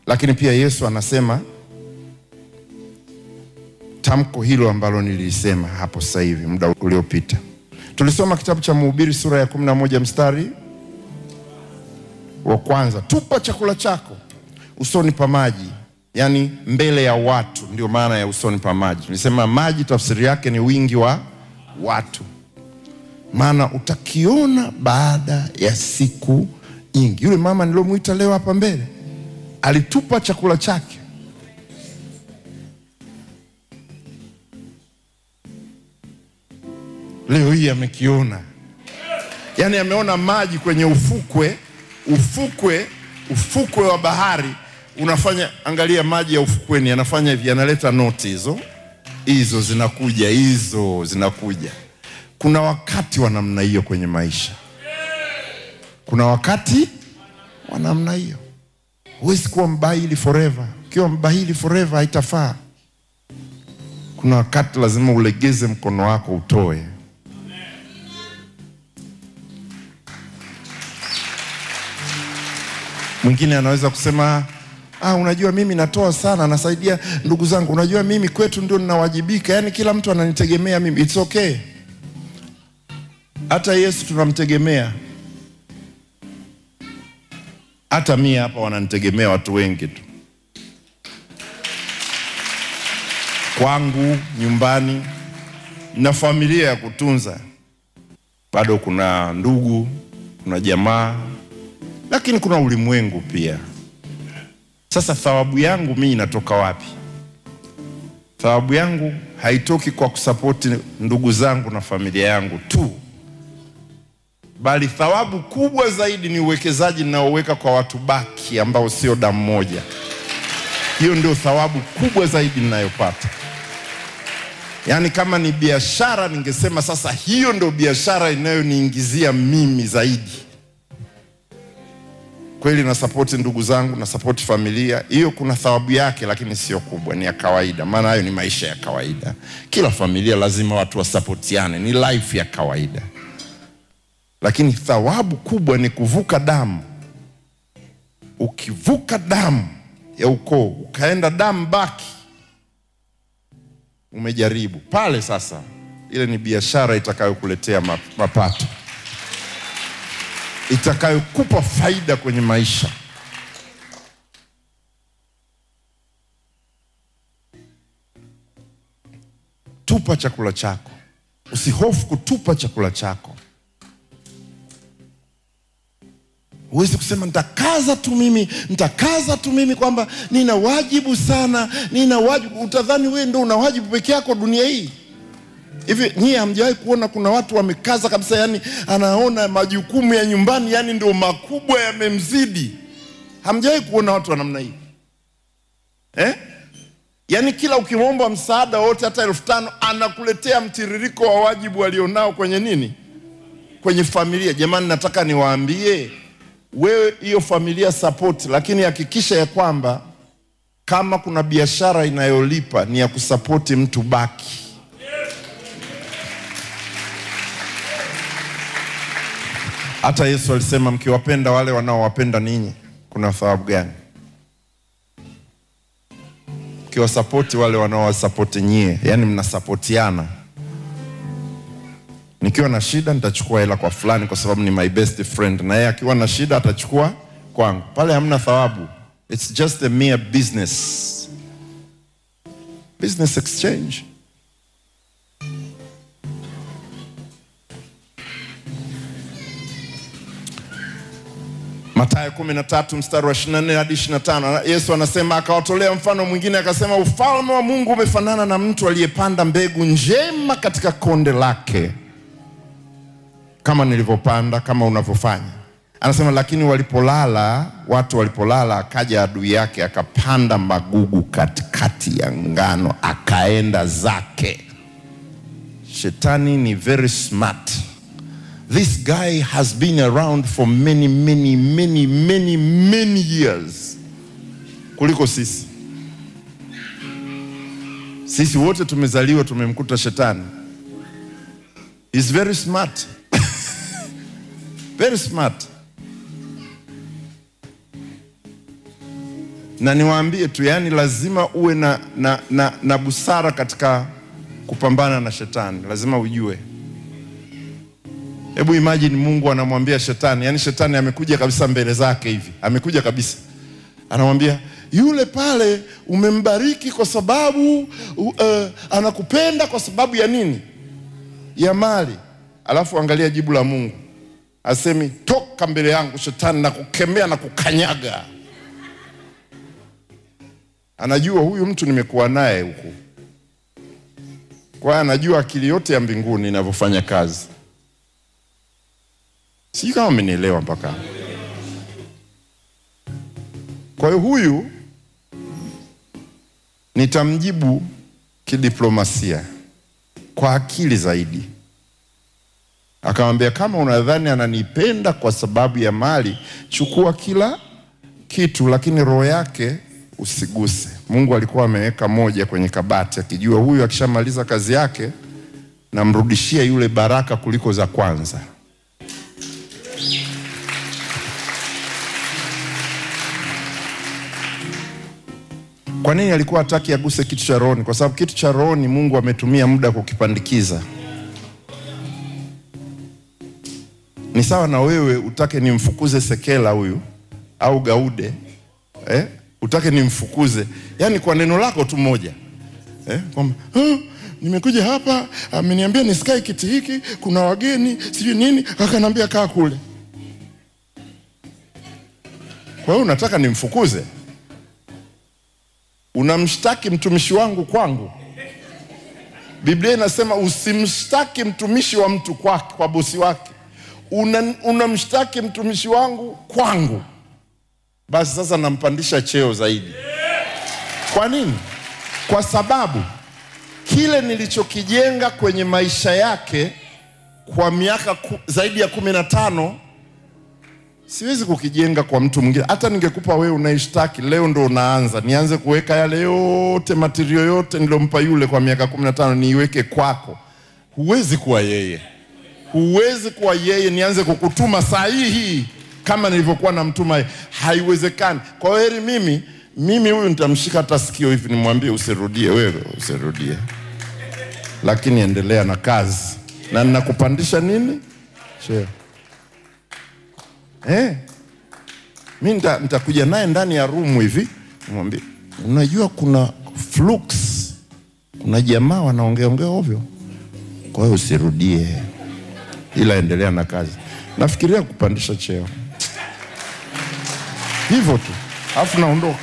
S1: Lakini pia Yesu anasema tamko hilo ambalo nilisema hapo sasa hivi muda uliopita. Tulisoma kitabu cha Mhubiri sura ya 11 mstari wa kwanza. Tupa chakula chako usoni pa maji, yani mbele ya watu, ndio maana ya usoni pa maji. Nilisema maji tafsiri yake ni wingi wa watu. Maana utakiona baada ya siku nyingi. Yule mama nilomuita leo hapa mbele alitupa chakula chake. Leo hii amekiona. Yani ameona maji kwenye ufukwe wa bahari unafanya, angalia maji ya ufukweni yanafanya hivi, yanaleta noti hizo. Hizo zinakuja, hizo zinakuja. Kuna wakati wa namna hiyo kwenye maisha. Kuna wakati wa namna hiyo. Huwezi kuwa mbahili forever. Ukiwa mbahili forever haitafaa. Kuna wakati lazima ulegeze mkono wako utoe. Mwingine anaweza kusema, unajua mimi natoa sana, nasaidia ndugu zangu. Unajua mimi kwetu ndio ninawajibika. Yaani kila mtu ananitegemea mimi. It's okay. Hata Yesu tunamtegemea. Hata mimi hapa wananitegemea watu wengi tu. Kwangu, nyumbani, na familia ya kutunza. Bado kuna ndugu, kuna jamaa, lakini kuna ulimwengu pia. Sasa thawabu yangu mimi inatoka wapi? Thawabu yangu haitoki kwa kusapoti ndugu zangu na familia yangu tu. Bali thawabu kubwa zaidi ni uwekezaji ninaoweka kwa watu baki ambao sio damu moja. Hiyo ndio thawabu kubwa zaidi ninayopata. Yaani kama ni biashara ningesema sasa hiyo ndio biashara inayoniingizia mimi zaidi. Kweli na support ndugu zangu, na support familia, hiyo kuna thawabu yake lakini sio kubwa, ni ya kawaida. Maana hayo ni maisha ya kawaida. Kila familia lazima watu wasapotiane, ni life ya kawaida. Lakini thawabu kubwa ni kuvuka damu. Ukivuka damu ya ukoo, ukaenda damu baki, umejaribu. Pale sasa Ile ni biashara itakayokuletea mapato, itakayokupa faida kwenye maisha. Tupa chakula chako. Usihofu kutupa chakula chako. Huwezi kusema nitakaza tu mimi, nitakaza tu mimi kwamba nina wajibu sana, nina wajibu. Utadhani wewe ndio una wajibu peke yako dunia hii. Hivi nyie hamjawahi kuona kuna watu wamekaza kabisa, yani anaona majukumu ya nyumbani yani ndio makubwa yamemzidi? Hamjawahi kuona watu wa namna hii? Eh? Yani kila ukimwomba msaada wote hata 5,000 anakuletea mtiririko wa wajibu alionao kwenye nini? Kwenye familia. Jamani, nataka niwaambie, wewe hiyo familia support, lakini hakikisha ya kwamba kama kuna biashara inayolipa ni ya kusapoti mtu baki. Hata Yesu alisema mkiwapenda wale wanaowapenda ninyi, kuna thawabu gani? Mkiwasapoti wale wanaowasapoti nyie, yani mnasapotiana. Nikiwa na shida nitachukua hela kwa fulani kwa sababu ni my best friend, na yeye akiwa na shida atachukua kwangu. Pale hamna thawabu. It's just a mere business. Business exchange. Mathayo 13 mstari wa 24 hadi 25, Yesu anasema, akawatolea mfano mwingine akasema, ufalme wa Mungu umefanana na mtu aliyepanda mbegu njema katika konde lake. Kama nilivyopanda, kama unavyofanya. Anasema lakini walipolala, watu walipolala, akaja adui yake akapanda magugu katikati ya ngano, akaenda zake. Shetani ni very smart. This guy has been around for many, many, many, many, many years. Kuliko sisi. Sisi wote tumezaliwa tumemkuta shetani. He's very smart. Very smart. Na niwaambie tu, yani lazima uwe na busara katika kupambana na shetani. Lazima ujue. Hebu imagine Mungu anamwambia shetani, yani shetani amekuja kabisa mbele zake hivi. Amekuja kabisa. Anamwambia, yule pale umembariki kwa sababu anakupenda kwa sababu ya nini? Ya mali. Alafu angalia jibu la Mungu. Asemi, toka mbele yangu shetani, na kukemea na kukanyaga. Anajua huyu mtu nimekuwa naye huku. Kwa anajua akili yote ya mbinguni inavyofanya kazi. Sijui kama mmenielewa mpaka. Kwa hiyo huyu nitamjibu kidiplomasia, kwa akili zaidi. Akamwambia, kama unadhani ananipenda kwa sababu ya mali, chukua kila kitu, lakini roho yake usiguse. Mungu alikuwa ameweka moja kwenye kabati, akijua huyu akishamaliza kazi yake namrudishia yule baraka kuliko za kwanza. Kwa nini alikuwa hataki aguse kitu cha rohoni? Kwa sababu kitu cha rohoni Mungu ametumia muda kukipandikiza. Ni sawa na wewe utake nimfukuze Sekela huyu au Gaude, utake nimfukuze, yani kwa neno lako tu moja. Kwamba nimekuja hapa, ameniambia nisikae kiti hiki, kuna wageni, sijui nini, akaniambia kaa kule. Kwa hiyo unataka nimfukuze? Unamshtaki mtumishi wangu kwangu? Biblia inasema usimshtaki mtumishi wa mtu kwake, kwa bosi wake. Unamshtaki mtumishi wangu kwangu. Basi sasa nampandisha cheo zaidi. Kwa nini? Kwa sababu kile nilichokijenga kwenye maisha yake kwa miaka zaidi ya 15 siwezi kukijenga kwa mtu mwingine. Hata ningekupa wewe unaishtaki leo ndo unaanza, nianze kuweka yale yote material yote nilompa yule kwa miaka 15 niiweke kwako. Huwezi kuwa yeye. Huwezi kuwa yeye nianze kukutuma sahihi kama nilivyokuwa namtuma yeye. Haiwezekani. Kwa heri mimi huyu nitamshika hata sikio hivi nimwambie usirudie wewe, usirudie. Lakini endelea na kazi. Na ninakupandisha nini? Cheo. Mimi nitakuja naye ndani ya room hivi, nimwambie, unajua kuna flux, kuna jamaa wanaongea ongea ovyo. Kwa hiyo usirudie, ila endelea na kazi. Nafikiria kupandisha cheo. Hivyo tu. Alafu naondoka.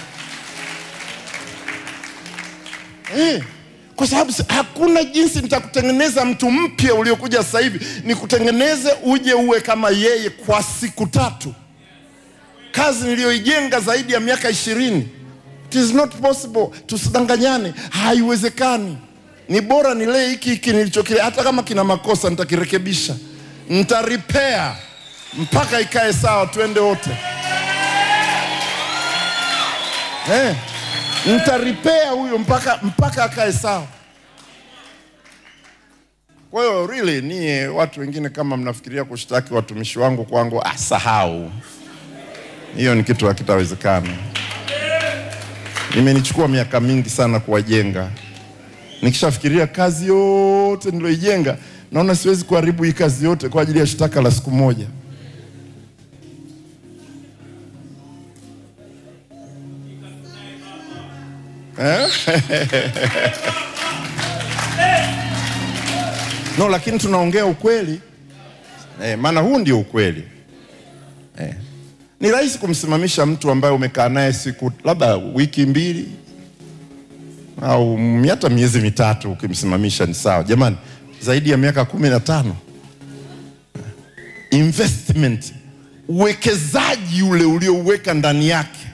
S1: Kwa sababu hakuna jinsi nitakutengeneza mtu mpya uliokuja sasa hivi, nikutengeneze uje uwe kama yeye kwa siku 3. Kazi niliyoijenga zaidi ya miaka 20. It is not possible. Tusidanganyane, haiwezekani. Ni bora nilee hiki hiki nilichokile, hata kama kina makosa nitakirekebisha. Nita repair mpaka ikae sawa, tuende wote. Nita repair huyo mpaka akae sawa. Kwa hiyo really ni watu wengine kama mnafikiria kushtaki watumishi wangu kwangu, asahau. Hiyo ni kitu hakitawezekana. Imenichukua miaka mingi sana kuwajenga. Nikishafikiria kazi yote niliyoijenga, naona siwezi kuharibu hii kazi yote kwa ajili ya shtaka la siku moja. No, lakini tunaongea ukweli. Maana huu ndio ukweli. Ni rahisi kumsimamisha mtu ambaye umekaa naye siku labda wiki 2 au hata miezi 3, ukimsimamisha ni sawa. Jamani, zaidi ya miaka 15. Investment, uwekezaji ule uliouweka ndani yake,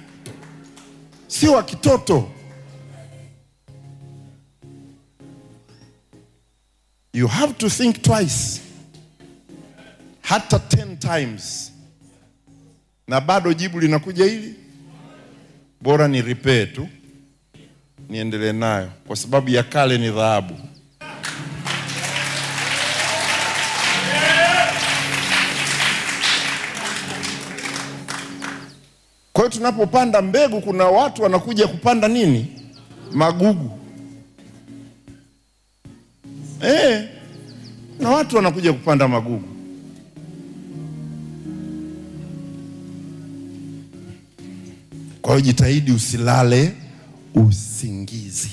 S1: sio wa kitoto. You have to think twice, hata 10 times. Na bado jibu linakuja hili, bora ni repair tu, niendelee nayo, kwa sababu ya kale ni dhahabu. Kwa hiyo tunapopanda mbegu, kuna watu wanakuja kupanda nini? Magugu. Na watu wanakuja kupanda magugu. Kwa hiyo jitahidi usilale usingizi.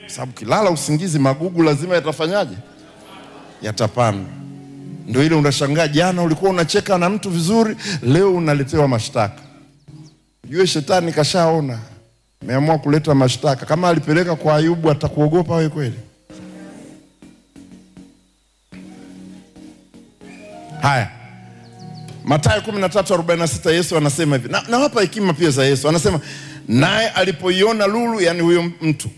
S1: Kwa sababu kilala usingizi, magugu lazima yatafanyaje? Yatapanda. Ndio ile unashangaa, jana ulikuwa unacheka na mtu vizuri, leo unaletewa mashtaka. Jue shetani kashaona, ameamua kuleta mashtaka. Kama alipeleka kwa Ayubu, atakuogopa wewe kweli? Haya. Mathayo 13:46 Yesu anasema hivi. Na hapa hekima pia za Yesu. Anasema, naye alipoiona lulu, yani huyo mtu,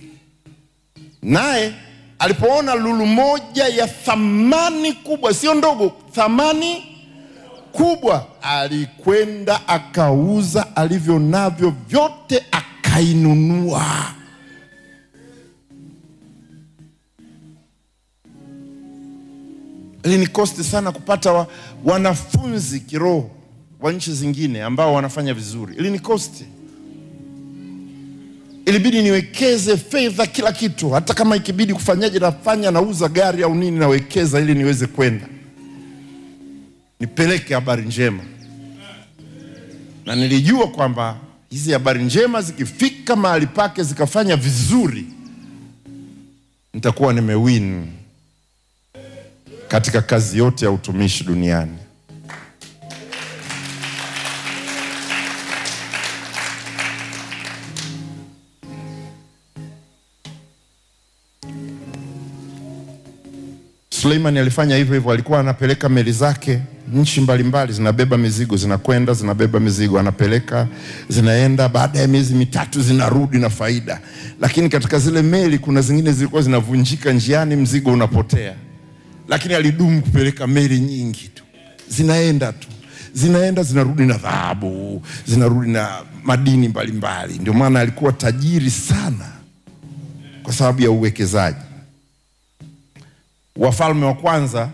S1: naye alipoona lulu moja ya thamani kubwa, sio ndogo, thamani kubwa, alikwenda akauza alivyo navyo vyote akainunua. Ili ni kosti sana kupata wanafunzi kiroho wa nchi zingine ambao wanafanya vizuri. Ili ni kosti. Ilibidi niwekeze fedha kila kitu, hata kama ikibidi kufanyaje nafanya, nauza gari au nini, nawekeza ili niweze kwenda nipeleke habari njema. Na nilijua kwamba hizi habari njema zikifika mahali pake zikafanya vizuri, nitakuwa nimewin katika kazi yote ya utumishi duniani. Suleiman alifanya hivyo hivyo, alikuwa anapeleka meli zake nchi mbalimbali, zinabeba mizigo, zinakwenda, zinabeba mizigo, anapeleka, zinaenda, baada ya miezi 3 zinarudi na faida. Lakini katika zile meli kuna zingine zilikuwa zinavunjika njiani, mzigo unapotea. Lakini alidumu kupeleka meli nyingi tu. Zinaenda tu. Zinaenda, zinarudi na dhahabu, zinarudi na madini mbalimbali. Ndio maana alikuwa tajiri sana kwa sababu ya uwekezaji. Wafalme wa Kwanza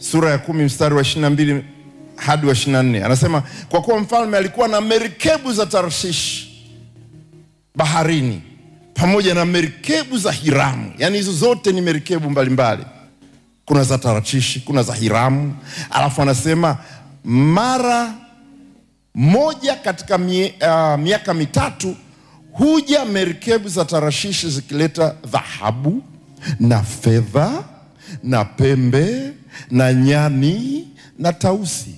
S1: sura ya 10 mstari wa 22 hadi wa 24 anasema, kwa kuwa mfalme alikuwa na merikebu za Tarshish baharini, pamoja na merikebu za Hiramu. Yaani hizo zote ni merikebu mbalimbali. Kuna za Tarashishi, kuna za Hiramu. Alafu anasema mara moja katika miaka 3 huja merikebu za Tarashishi zikileta dhahabu na fedha na pembe na nyani na tausi.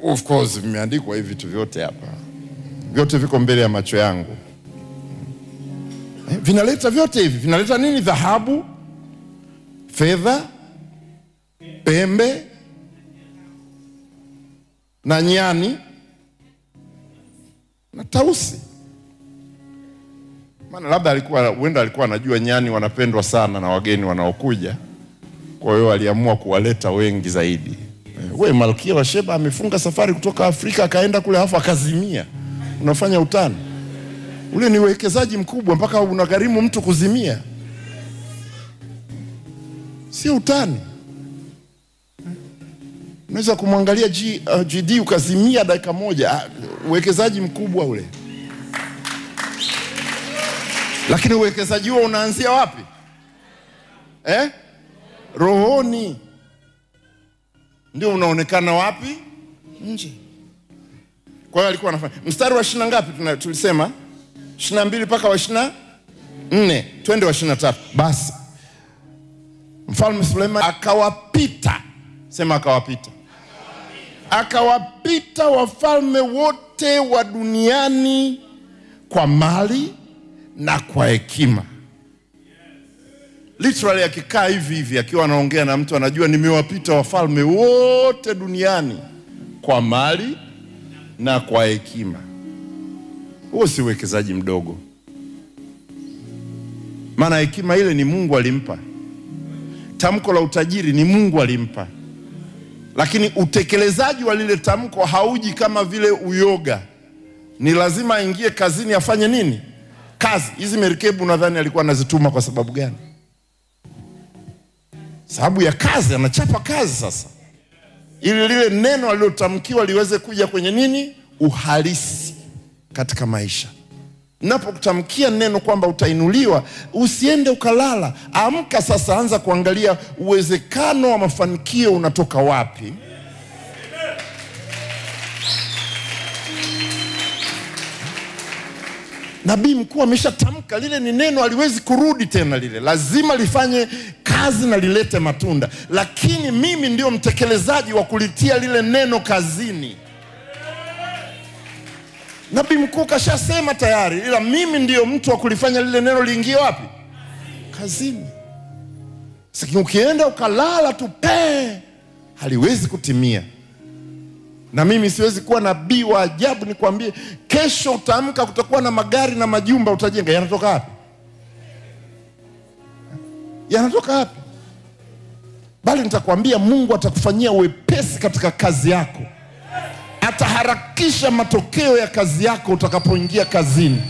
S1: Of course vimeandikwa hivi vitu vyote hapa. Vyote viko mbele ya macho yangu. Vinaleta vyote hivi. Vinaleta nini? Dhahabu, fedha, pembe na nyani na tausi. Maana labda alikuwa, huenda alikuwa anajua nyani wanapendwa sana na wageni wanaokuja. Kwa hiyo aliamua kuwaleta wengi zaidi. We, Malkia wa Sheba amefunga safari kutoka Afrika akaenda kule alafu akazimia. Unafanya utani. Ule ni uwekezaji mkubwa mpaka unagharimu mtu kuzimia. Sio utani. Unaweza kumwangalia GD ukazimia dakika moja. Uwekezaji mkubwa ule. Lakini uwekezaji huo unaanzia wapi? Rohoni. Ndio unaonekana wapi? Nje. Kwa hiyo alikuwa anafanya. Mstari wa 20 ngapi tulisema? 22 mpaka wa 24. Twende wa 23. Basi Mfalme Suleiman akawapita. Sema akawapita. Akawapita wafalme wote wa duniani kwa mali na kwa hekima. Literally akikaa hivi hivi akiwa anaongea na mtu anajua nimewapita wafalme wote duniani kwa mali na kwa hekima. Huo si uwekezaji mdogo. Maana hekima ile ni Mungu alimpa. Tamko la utajiri ni Mungu alimpa. Lakini utekelezaji wa lile tamko hauji kama vile uyoga. Ni lazima aingie kazini afanye nini? Kazi. Hizi merikebu nadhani alikuwa anazituma kwa sababu gani? Sababu ya kazi, anachapa kazi sasa. Ili lile neno alilotamkiwa liweze kuja kwenye nini? Uhalisi katika maisha. Unapokutamkia neno kwamba utainuliwa, usiende ukalala. Amka sasa, anza kuangalia uwezekano wa mafanikio unatoka wapi. Nabii mkuu ameshatamka, lile ni neno haliwezi kurudi tena lile. Lazima lifanye kazi na lilete matunda. Lakini mimi ndio mtekelezaji wa kulitia lile neno kazini. Nabii mkuu kashasema tayari, ila mimi ndio mtu wa kulifanya lile neno liingie wapi? Kazini. Sasa ukienda ukalala tu pe, haliwezi kutimia. Na mimi siwezi kuwa nabii wa ajabu nikwambie kesho utaamka kutakuwa na magari na majumba utajenga. Yanatoka wapi? Yanatoka wapi? Bali nitakwambia Mungu atakufanyia wepesi katika kazi yako. Ataharakisha matokeo ya kazi yako utakapoingia kazini.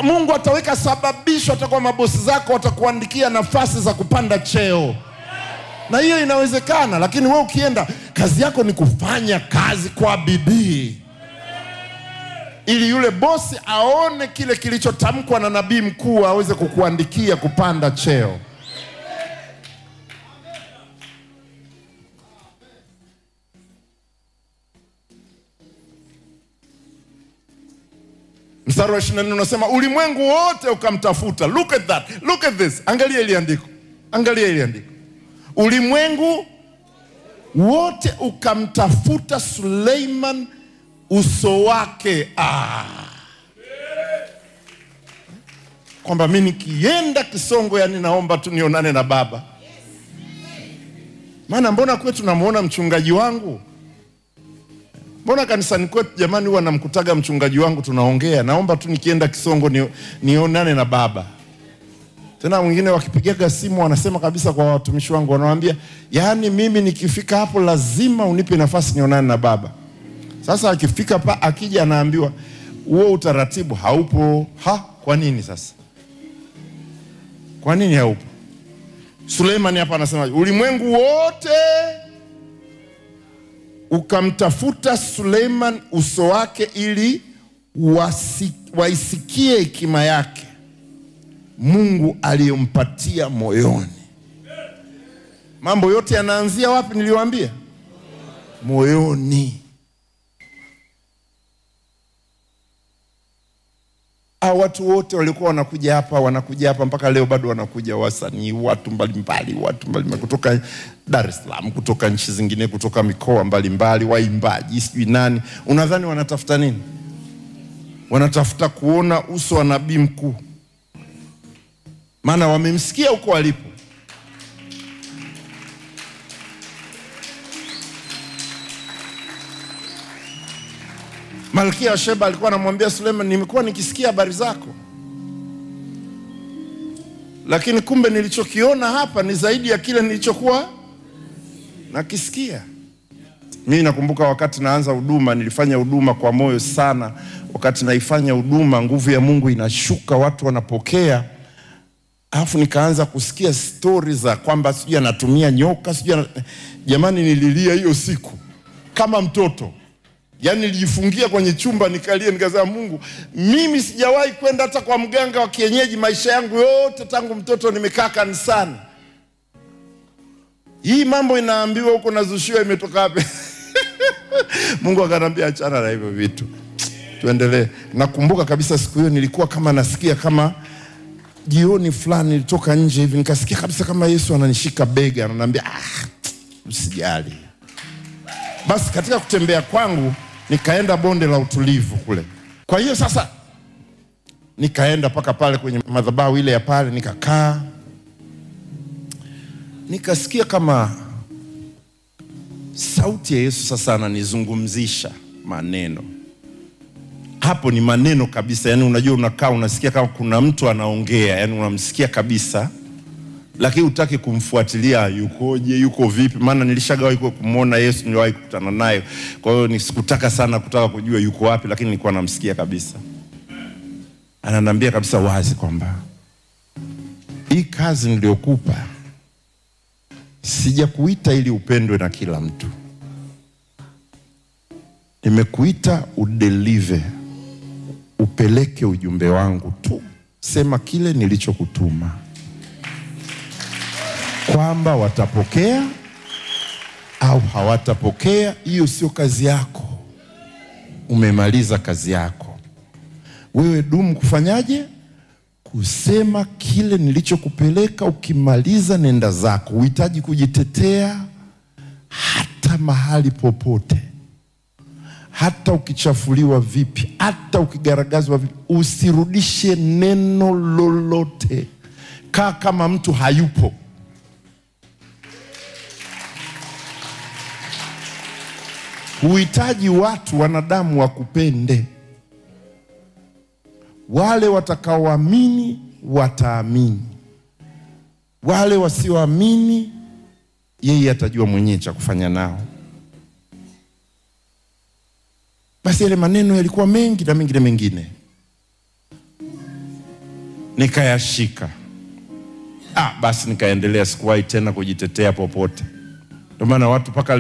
S1: Mungu ataweka sababisho, atakuwa mabosi zako watakuandikia nafasi za kupanda cheo. Na hiyo inawezekana, lakini wewe ukienda kazi yako ni kufanya kazi kwa bidii. Ili yule bosi aone kile kilichotamkwa na nabii mkuu aweze kukuandikia kupanda cheo. Mstari wa 24 unasema ulimwengu wote ukamtafuta. Look at that. Look at this. Angalia ile andiko. Angalia ile andiko. Ulimwengu wote ukamtafuta Suleiman uso wake. Kwamba mimi nikienda Kisongo yani naomba tu nionane na baba. Maana mbona kwetu namuona mchungaji wangu? Mbona kanisani kwetu jamani huwa namkutaga mchungaji wangu tunaongea, naomba tu nikienda Kisongo nionane na baba. Tena mwingine wakipigaga simu wanasema kabisa kwa watumishi wangu, wanawaambia yani mimi nikifika hapo lazima unipe nafasi nionane na baba. Sasa akifika pa akija anaambiwa huo utaratibu haupo. Ha, kwa nini sasa? Kwa nini haupo? Suleiman hapa anasema ulimwengu wote Ukamtafuta Suleiman uso wake ili waisikie hekima yake Mungu aliyompatia moyoni. Mambo yote yanaanzia wapi niliwaambia? Moyoni. Watu wote walikuwa wanakuja hapa mpaka leo bado wanakuja, wasanii, watu mbalimbali, kutoka Dar es Salaam, kutoka nchi zingine, kutoka mikoa mbalimbali, waimbaji, sijui nani. Unadhani wanatafuta nini? Wanatafuta kuona uso wa nabii mkuu. Maana wamemsikia huko walipo. Malkia wa Sheba alikuwa anamwambia Suleiman, nimekuwa nikisikia habari zako, lakini kumbe nilichokiona hapa ni zaidi ya kile nilichokuwa nakisikia. Mimi nakumbuka wakati naanza huduma, nilifanya huduma kwa moyo sana. Wakati naifanya huduma, nguvu ya Mungu inashuka, watu wanapokea. Alafu nikaanza kusikia stories za kwamba sijui anatumia nyoka, sijui. Jamani, nililia hiyo siku kama mtoto. Yaani nilijifungia kwenye chumba nikalia, nikasema Mungu, mimi sijawahi kwenda hata kwa mganga wa kienyeji maisha yangu yote, tangu mtoto nimekaa kanisani. Hii mambo inaambiwa huko nazushiwa imetoka wapi? Mungu akaniambia achana na hivyo vitu, tuendelee. Nakumbuka kabisa siku hiyo nilikuwa kama nasikia kama jioni fulani nilitoka nje hivi, nikasikia kabisa kama Yesu ananishika bega, ananiambia usijali. Basi katika kutembea kwangu nikaenda bonde la utulivu kule. Kwa hiyo sasa nikaenda paka pale kwenye madhabahu ile ya pale, nikakaa. Nikasikia kama sauti ya Yesu sasa ananizungumzisha maneno. Hapo ni maneno kabisa, yani unajua unakaa unasikia kama kuna mtu anaongea, yani unamsikia kabisa. Lakini hutaki kumfuatilia yukoje, yuko vipi, maana nilishagawahi kumuona Yesu, niliwahi kukutana naye. Kwa hiyo nisikutaka sana kutaka kujua yuko wapi, lakini nilikuwa namsikia kabisa. Ananiambia kabisa wazi kwamba hii kazi niliyokupa sijakuita ili upendwe na kila mtu. Nimekuita udeliver, upeleke ujumbe wangu tu. Sema kile nilichokutuma. Kwamba watapokea au hawatapokea, hiyo sio kazi yako. Umemaliza kazi yako. Wewe dumu kufanyaje? Kusema kile nilichokupeleka. Ukimaliza nenda zako. Uhitaji kujitetea hata mahali popote. Hata ukichafuliwa vipi, hata ukigaragazwa vipi, usirudishe neno lolote. Kaa kama mtu hayupo. Huhitaji watu wanadamu wakupende. Wale watakaoamini wataamini, wale wasioamini yeye atajua mwenyewe cha kufanya nao. Basi yale maneno yalikuwa mengi na mengine mengine, nikayashika. Basi nikaendelea, sikuwahi tena kujitetea popote. Ndio maana watu paka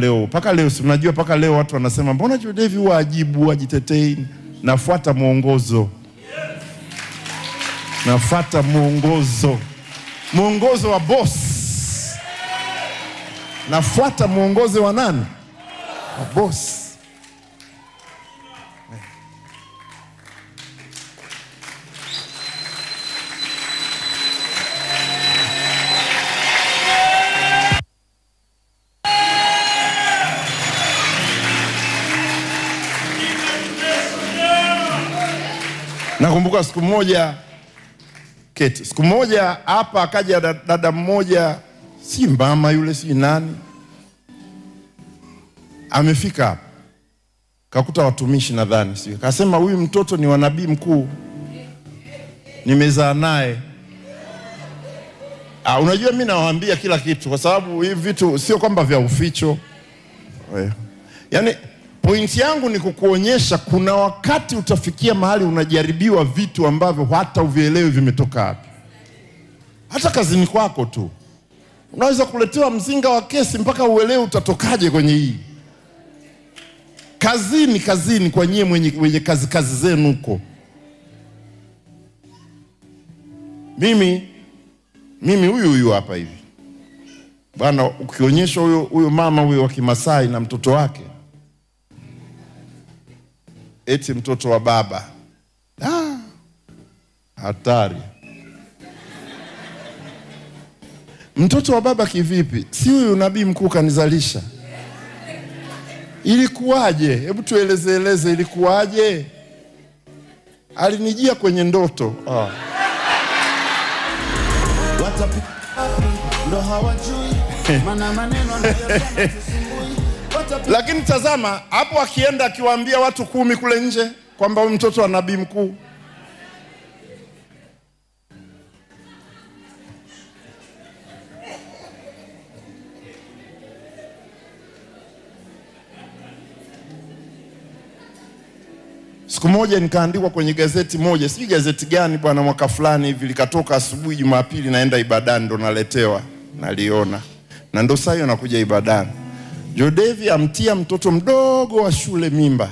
S1: leo, si mnajua paka leo watu wanasema mbona Joe Devi huajibu, hajitetei? Nafuata mwongozo. Nafuata mwongozo. Mwongozo wa boss. Nafuata mwongozo wa nani? Wa boss. Nakumbuka siku moja keti, siku moja hapa akaja dada mmoja, si mama yule si nani, amefika hapa kakuta watumishi nadhani, sio, akasema huyu mtoto ni wa nabii mkuu, nimezaa naye. Unajua mimi nawaambia kila kitu kwa sababu hivi vitu sio kwamba vya uficho. Yaani point yangu ni kukuonyesha kuna wakati utafikia mahali unajaribiwa vitu ambavyo hata uvielewi vimetoka wapi. Hata kazini kwako tu unaweza kuletewa mzinga wa kesi mpaka uelewe utatokaje kwenye hii. Kazini, kazini kwa nyie mwenye kazi zenu huko. Mimi huyu hapa hivi. Bwana, ukionyesha huyo mama huyo wa Kimasai na mtoto wake, eti mtoto wa baba. Ah, hatari. Mtoto wa baba kivipi? Si huyu nabii mkuu kanizalisha. Ilikuwaje? Hebu tueleze ilikuwaje? Alinijia kwenye ndoto. Ah. Lakini tazama, hapo akienda akiwaambia watu 10 kule nje kwamba mtoto wa nabii mkuu. Siku moja nikaandikwa kwenye gazeti moja, sijui gazeti gani bwana, mwaka fulani hivi, likatoka asubuhi Jumapili naenda ibadani ndo naletewa, naliona. Na ndo sasa nakuja ibadani. Jodevi amtia mtoto mdogo wa shule mimba.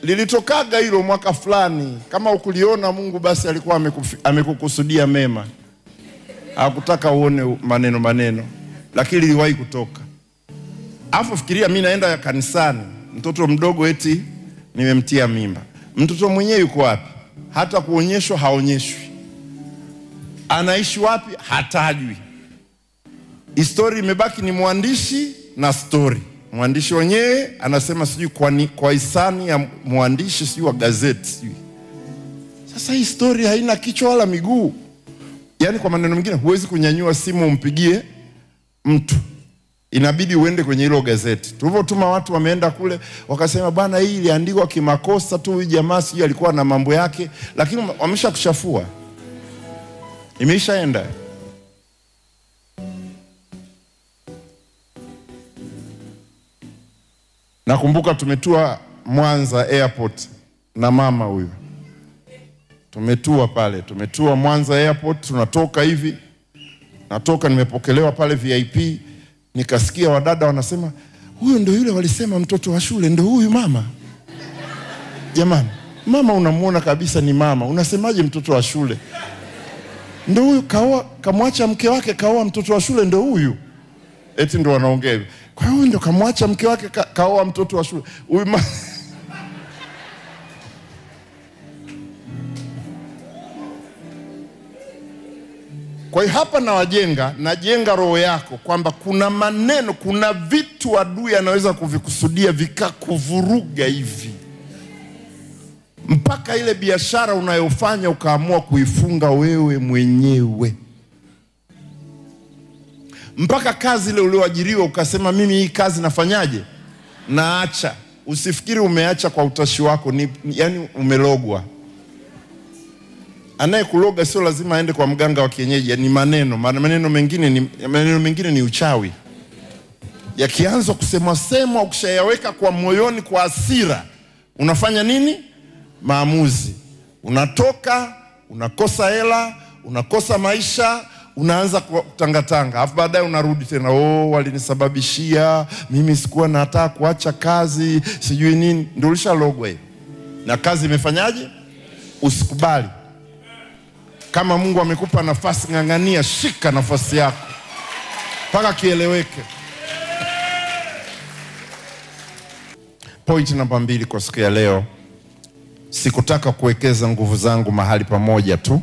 S1: Lilitokaga hilo mwaka fulani. Kama ukuliona Mungu basi alikuwa amekukusudia mema. Hakutaka uone maneno, lakini liliwahi kutoka. Afu fikiria mimi naenda kanisani, mtoto mdogo eti nimemtia mimba. Mtoto mwenyewe yuko wapi? Hata kuonyeshwa haonyeshwi. Anaishi wapi? Hatajwi. Story imebaki ni mwandishi na story. Mwandishi wenyewe anasema sijui kwa hisani ya mwandishi sijui wa gazeti sijui. Sasa hii story haina kichwa wala miguu. Yaani kwa maneno mengine huwezi kunyanyua simu umpigie mtu. Inabidi uende kwenye hilo gazeti. Tulipotuma watu wameenda kule wakasema bwana hii iliandikwa kimakosa tu, huyu jamaa sijui alikuwa na mambo yake, lakini wameshakuchafua. Imeishaenda. Nakumbuka tumetua Mwanza Airport na mama huyu. Tumetua pale, tumetua Mwanza Airport, tunatoka hivi. Natoka nimepokelewa pale VIP, nikasikia wadada wanasema, huyu ndio yule walisema mtoto wa shule, ndio huyu mama. Jamani, mama unamuona kabisa ni mama, unasemaje mtoto wa shule? Ndio huyu kaoa, kamwacha mke wake kaoa mtoto wa shule, ndio huyu. Eti ndio wanaongea hivi. Kwa hiyo ndio kamwacha mke wake kaoa mtoto wa shule. Huyu Kwa hiyo hapa nawajenga, najenga roho yako kwamba kuna maneno, kuna vitu adui anaweza kuvikusudia vikakuvuruga hivi. Mpaka ile biashara unayofanya ukaamua kuifunga wewe mwenyewe. Mpaka kazi ile ulioajiriwa ukasema mimi hii kazi nafanyaje? Naacha. Usifikiri umeacha kwa utashi wako, ni yani umelogwa. Anayekuloga sio lazima aende kwa mganga wa kienyeji, ni maneno. Maneno mengine ni uchawi. Yakianza kusemwa semwa, ukishayaweka kwa moyoni kwa hasira, unafanya nini? Maamuzi. Unatoka, unakosa hela, unakosa maisha, unaanza kutangatanga. Alafu baadaye unarudi tena, oh walinisababishia, mimi sikuwa nataka kuacha kazi, sijui nini. Ndio ulishalogwa hiyo. Na kazi imefanyaje? Usikubali. Kama Mungu amekupa nafasi, ng'ang'ania, shika nafasi yako mpaka kieleweke. Point namba 2 kwa siku ya leo. Sikutaka kuwekeza nguvu zangu mahali pamoja tu.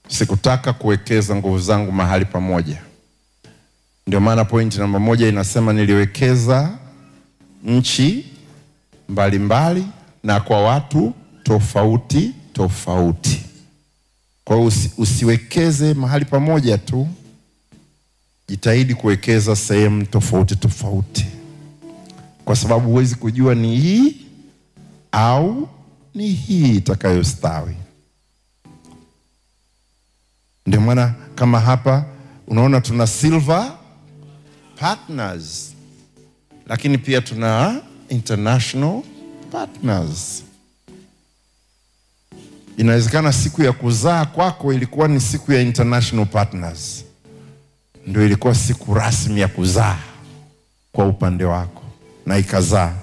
S1: Sikutaka kuwekeza nguvu zangu mahali pamoja. Ndio maana point namba 1 inasema niliwekeza nchi mbalimbali na kwa watu tofauti tofauti. Kwa hiyo usiwekeze mahali pamoja tu. Jitahidi kuwekeza sehemu tofauti tofauti. Kwa sababu huwezi kujua ni hii au ni hii itakayostawi. Ndio maana kama hapa unaona tuna silver partners, lakini pia tuna international partners. Inawezekana siku ya kuzaa kwako ilikuwa ni siku ya international partners. Ndio ilikuwa siku rasmi ya kuzaa kwa upande wako, na ikazaa.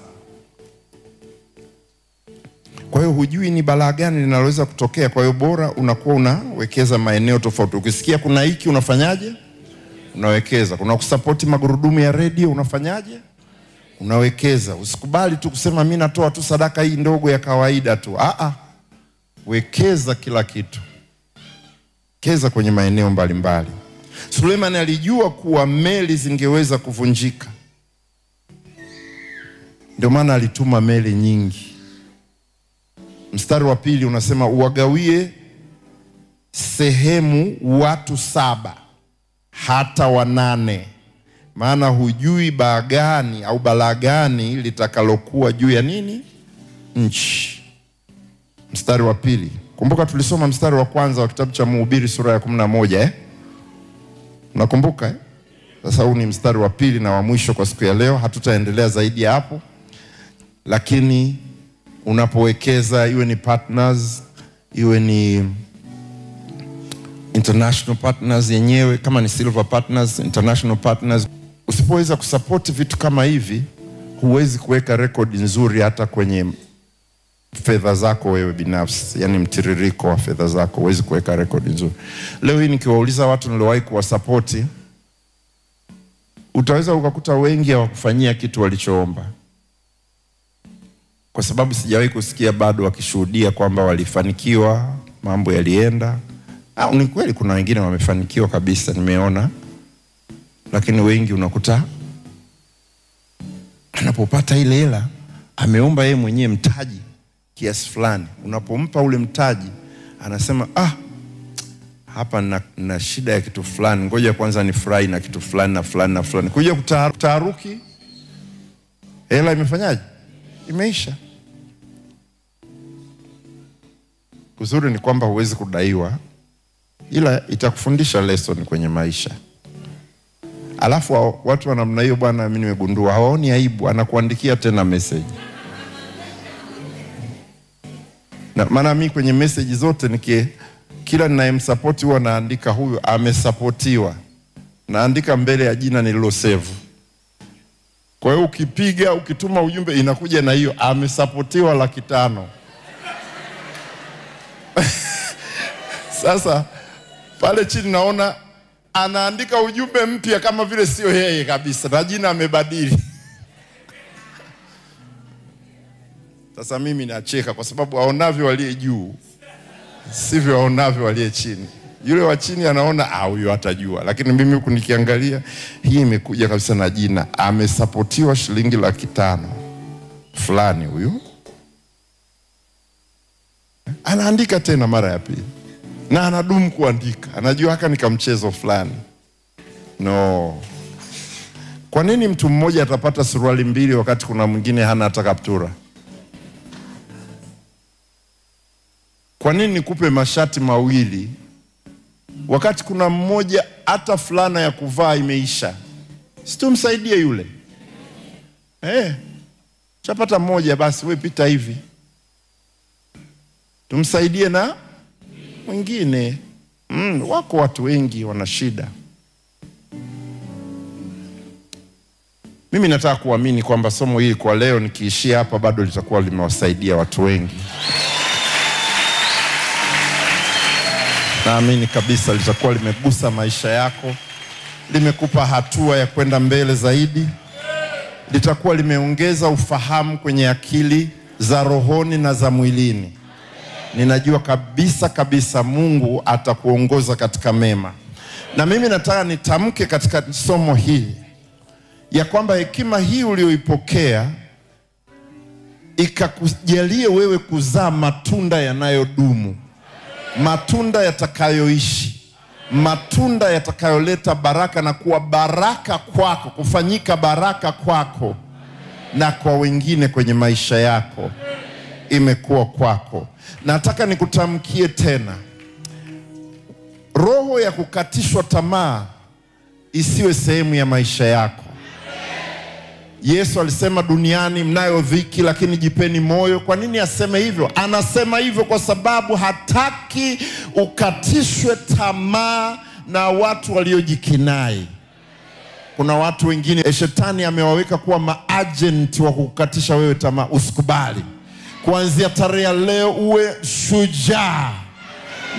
S1: Kwa hiyo hujui ni balaa gani linaloweza kutokea. Kwa hiyo bora unakuwa unawekeza maeneo tofauti. Ukisikia kuna hiki unafanyaje? Unawekeza. Kuna kusapoti magurudumu ya radio unafanyaje? Unawekeza. Usikubali tu kusema mimi natoa tu sadaka hii ndogo ya kawaida tu. Wekeza kila kitu. Wekeza kwenye maeneo mbalimbali. Suleiman alijua kuwa meli zingeweza kuvunjika. Ndio maana alituma meli nyingi. Mstari wa 2 unasema uwagawie sehemu watu 7 hata 8, maana hujui baa gani au balaa gani litakalokuwa juu ya nini? Nchi. Mstari wa 2. Kumbuka tulisoma mstari wa 1 wa kitabu cha Mhubiri sura ya 11 Mnakumbuka Sasa huu ni mstari wa 2 na wa mwisho kwa siku ya leo. Hatutaendelea zaidi ya hapo. Lakini unapowekeza, iwe ni partners, iwe ni international partners yenyewe, kama ni silver partners, international partners, usipoweza kusupport vitu kama hivi, huwezi kuweka record nzuri hata kwenye fedha zako wewe binafsi, yani mtiririko wa fedha zako huwezi kuweka record nzuri. Leo hii nikiwauliza watu niliowahi kuwasupport, utaweza ukakuta wengi hawakufanyia kitu walichoomba. Kwa sababu sijawahi kusikia bado wakishuhudia kwamba walifanikiwa, mambo yalienda. Ni kweli kuna wengine wamefanikiwa kabisa, nimeona. Lakini wengi unakuta anapopata ile hela ameomba yeye mwenyewe mtaji kiasi fulani. Unapompa ule mtaji anasema hapa na shida ya kitu fulani, ngoja kwanza nifurahi na kitu fulani na fulani na fulani. Kuja kutaharuki, hela imefanyaje? Imeisha. Uzuri ni kwamba huwezi kudaiwa, ila itakufundisha lesson kwenye maisha. Alafu watu wa namna hiyo bwana, mimi nimegundua hawaoni aibu, anakuandikia tena message. Na maana mimi kwenye message zote kila ninayemsupport huwa naandika huyu amesupportiwa. Naandika mbele ya jina nililosave. Kwa hiyo ukipiga, ukituma ujumbe inakuja na hiyo amesupportiwa 500,000. Sasa pale chini naona anaandika ujumbe mpya kama vile sio yeye kabisa, na jina amebadili. Sasa mimi nacheka kwa sababu aonavyo aliye juu sivyo aonavyo aliye chini. Yule wa chini anaona huyo atajua, lakini mimi huku nikiangalia hii imekuja kabisa na jina amesupportiwa shilingi 500,000 fulani huyu. Anaandika tena mara ya pili. Na anadumu kuandika. Anajua haka ni kamchezo fulani. No. Kwa nini mtu mmoja atapata suruali 2 wakati kuna mwingine hana hata kaptura? Kwa nini nikupe mashati 2 wakati kuna mmoja hata fulana ya kuvaa imeisha? Situmsaidie yule. Chapata mmoja basi, wewe pita hivi. Tumsaidie na mwingine. Wako watu wengi wana shida. Mimi nataka kuamini kwamba somo hili kwa leo nikiishia hapa bado litakuwa limewasaidia watu wengi. Naamini kabisa litakuwa limegusa maisha yako, limekupa hatua ya kwenda mbele zaidi, litakuwa limeongeza ufahamu kwenye akili za rohoni na za mwilini. Ninajua kabisa kabisa Mungu atakuongoza katika mema. Na mimi nataka nitamke katika somo hili ya kwamba hekima hii uliyoipokea ikakujalie wewe kuzaa matunda yanayodumu, matunda yatakayoishi, matunda yatakayoleta baraka na kuwa baraka kwako, kufanyika baraka kwako na kwa wengine kwenye maisha yako. Imekuwa kwako. Nataka nikutamkie tena, roho ya kukatishwa tamaa isiwe sehemu ya maisha yako. Yesu alisema duniani mnayo dhiki, lakini jipeni moyo. Kwa nini aseme hivyo? Anasema hivyo kwa sababu hataki ukatishwe tamaa na watu waliojikinai. Kuna watu wengine shetani amewaweka kuwa maagent wa kukukatisha wewe tamaa. Usikubali. Kuanzia tarehe ya leo uwe shujaa.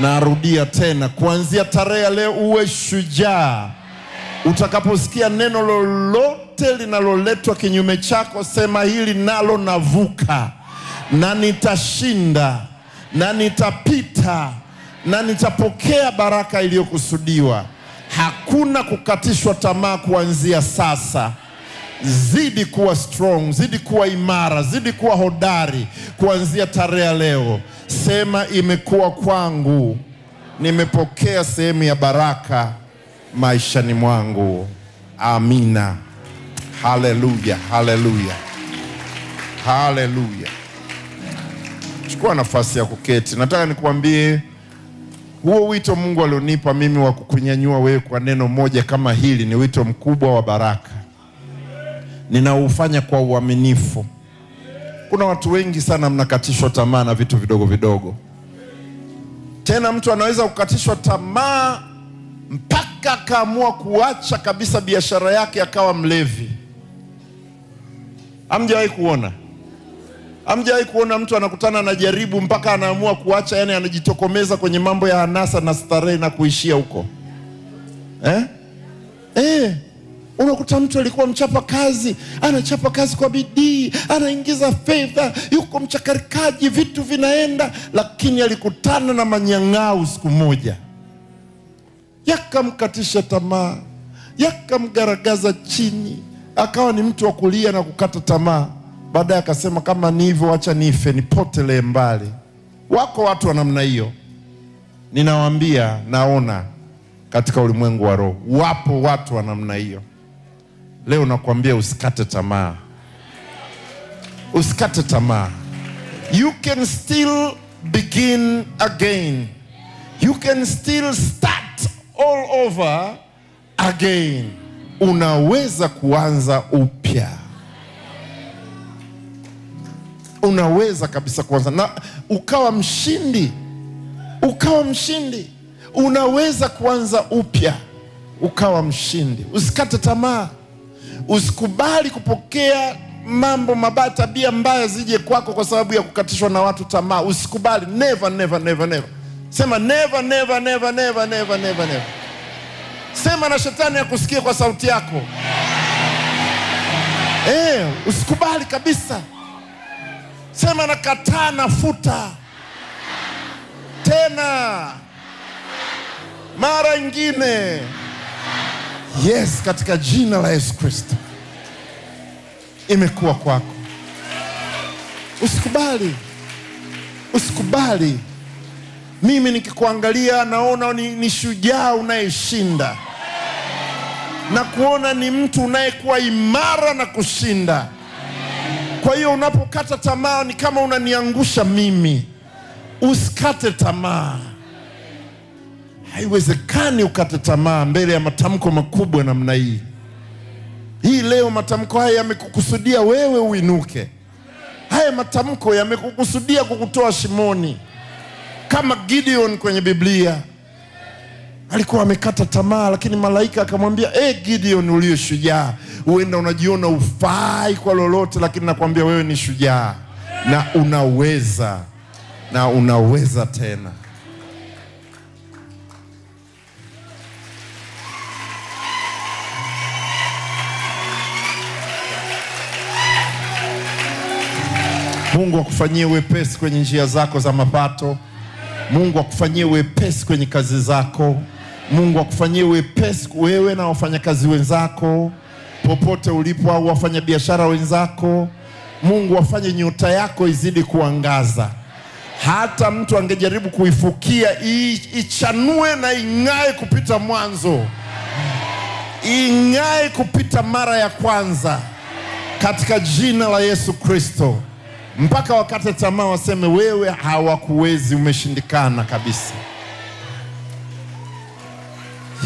S1: Narudia tena, kuanzia tarehe ya leo uwe shujaa. Utakaposikia neno lolote linaloletwa kinyume chako, sema hili nalo navuka, na nitashinda, na nitapita, na nitapokea baraka iliyokusudiwa. Hakuna kukatishwa tamaa kuanzia sasa. Zidi kuwa strong, zidi kuwa imara, zidi kuwa hodari kuanzia tarehe leo. Sema imekuwa kwangu, nimepokea sehemu ya baraka maishani mwangu. Amina. Haleluya, haleluya, haleluya. Chukua nafasi ya kuketi. Nataka nikuambie huo wito Mungu alionipa mimi wa kukunyanyua wewe kwa neno moja kama hili ni wito mkubwa wa baraka. Ninaufanya kwa uaminifu. Kuna watu wengi sana mnakatishwa tamaa na vitu vidogo vidogo. Tena mtu anaweza kukatishwa tamaa mpaka akaamua kuacha kabisa biashara yake akawa mlevi. Hamjawahi kuona? Hamjawahi kuona mtu anakutana na jaribu mpaka anaamua kuacha, yani anajitokomeza kwenye mambo ya anasa na starehe na kuishia huko? Unakuta mtu alikuwa mchapa kazi, anachapa kazi kwa bidii, anaingiza fedha, yuko mchakarikaji, vitu vinaenda, lakini alikutana na manyang'au siku moja. Yakamkatisha tamaa, yakamgaragaza chini, akawa ni mtu wa kulia na kukata tamaa. Baadaye akasema kama ni hivyo acha nife, nipotelee mbali. Wako watu wa namna hiyo. Ninawaambia, naona katika ulimwengu wa roho wapo watu wa namna hiyo. Leo nakwambia usikate tamaa. Usikate tamaa. You can still begin again. You can still start all over again. Unaweza kuanza upya. Unaweza kabisa kuanza na ukawa mshindi. Ukawa mshindi. Unaweza kuanza upya ukawa mshindi. Usikate tamaa. Usikubali kupokea mambo mabaya, tabia mbaya zije kwako kwa sababu ya kukatishwa na watu tamaa. Usikubali. Never, never, never, never. Sema never, never, never, never, never, never, never. Sema na shetani akusikie kwa sauti yako. Usikubali kabisa. Sema nakataa, nafuta. Tena mara nyingine. Yes, katika jina la Yesu Kristo. Imekuwa kwako. Usikubali. Usikubali. Mimi nikikuangalia naona ni shujaa unayeshinda. Na kuona ni mtu unayekuwa imara na kushinda. Kwa hiyo unapokata tamaa ni kama unaniangusha mimi. Usikate tamaa. Haiwezekani ukate tamaa mbele ya matamko makubwa namna hii. Hii leo matamko haya yamekukusudia wewe uinuke. Haya matamko yamekukusudia kukutoa shimoni. Kama Gideon kwenye Biblia. Alikuwa amekata tamaa, lakini malaika akamwambia, Gideon uliye shujaa, huenda unajiona ufai kwa lolote, lakini nakwambia wewe ni shujaa na unaweza, na unaweza tena. Mungu akufanyie wepesi kwenye njia zako za mapato. Mungu akufanyie wepesi kwenye kazi zako. Mungu akufanyie wepesi wewe na wafanyakazi wenzako, popote ulipo, au wafanyabiashara wenzako. Mungu afanye nyota yako izidi kuangaza. Hata mtu angejaribu kuifukia, ichanue na ing'ae kupita mwanzo. Ing'ae kupita mara ya kwanza. Katika jina la Yesu Kristo. Mpaka wakate tamaa waseme wewe hawakuwezi, umeshindikana kabisa.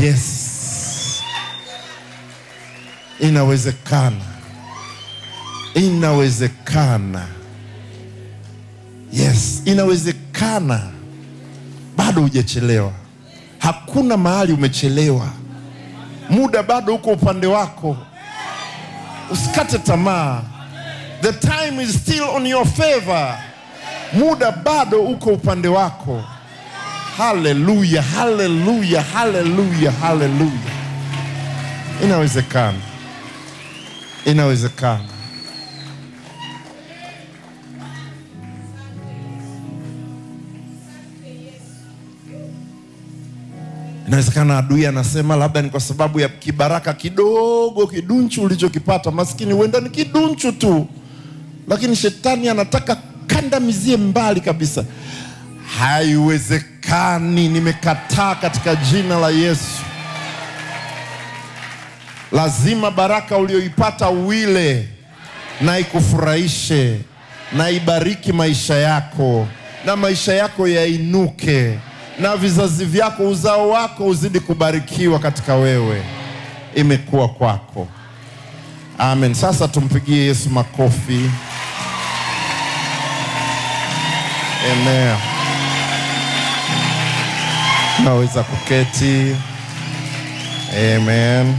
S1: Yes. Inawezekana. Inawezekana. Yes, inawezekana. Bado hujachelewa. Hakuna mahali umechelewa. Muda bado uko upande wako. Usikate tamaa. The time is still on your favor. Muda bado uko upande wako. Hallelujah, hallelujah, hallelujah, hallelujah. Inawezekana. Inawezekana. Inawezekana adui anasema labda ni kwa sababu ya kibaraka kidogo, kidunchu ulichokipata. Maskini, huenda ni kidunchu tu, lakini shetani anataka kandamizie mbali kabisa. Haiwezekani, nimekataa katika jina la Yesu. Lazima baraka ulioipata uile na ikufurahishe na ibariki maisha yako, na maisha yako yainuke, na vizazi vyako, uzao wako uzidi kubarikiwa katika wewe. Imekuwa kwako. Amen. Sasa tumpigie Yesu makofi. Amen. Naweza kuketi. Amen.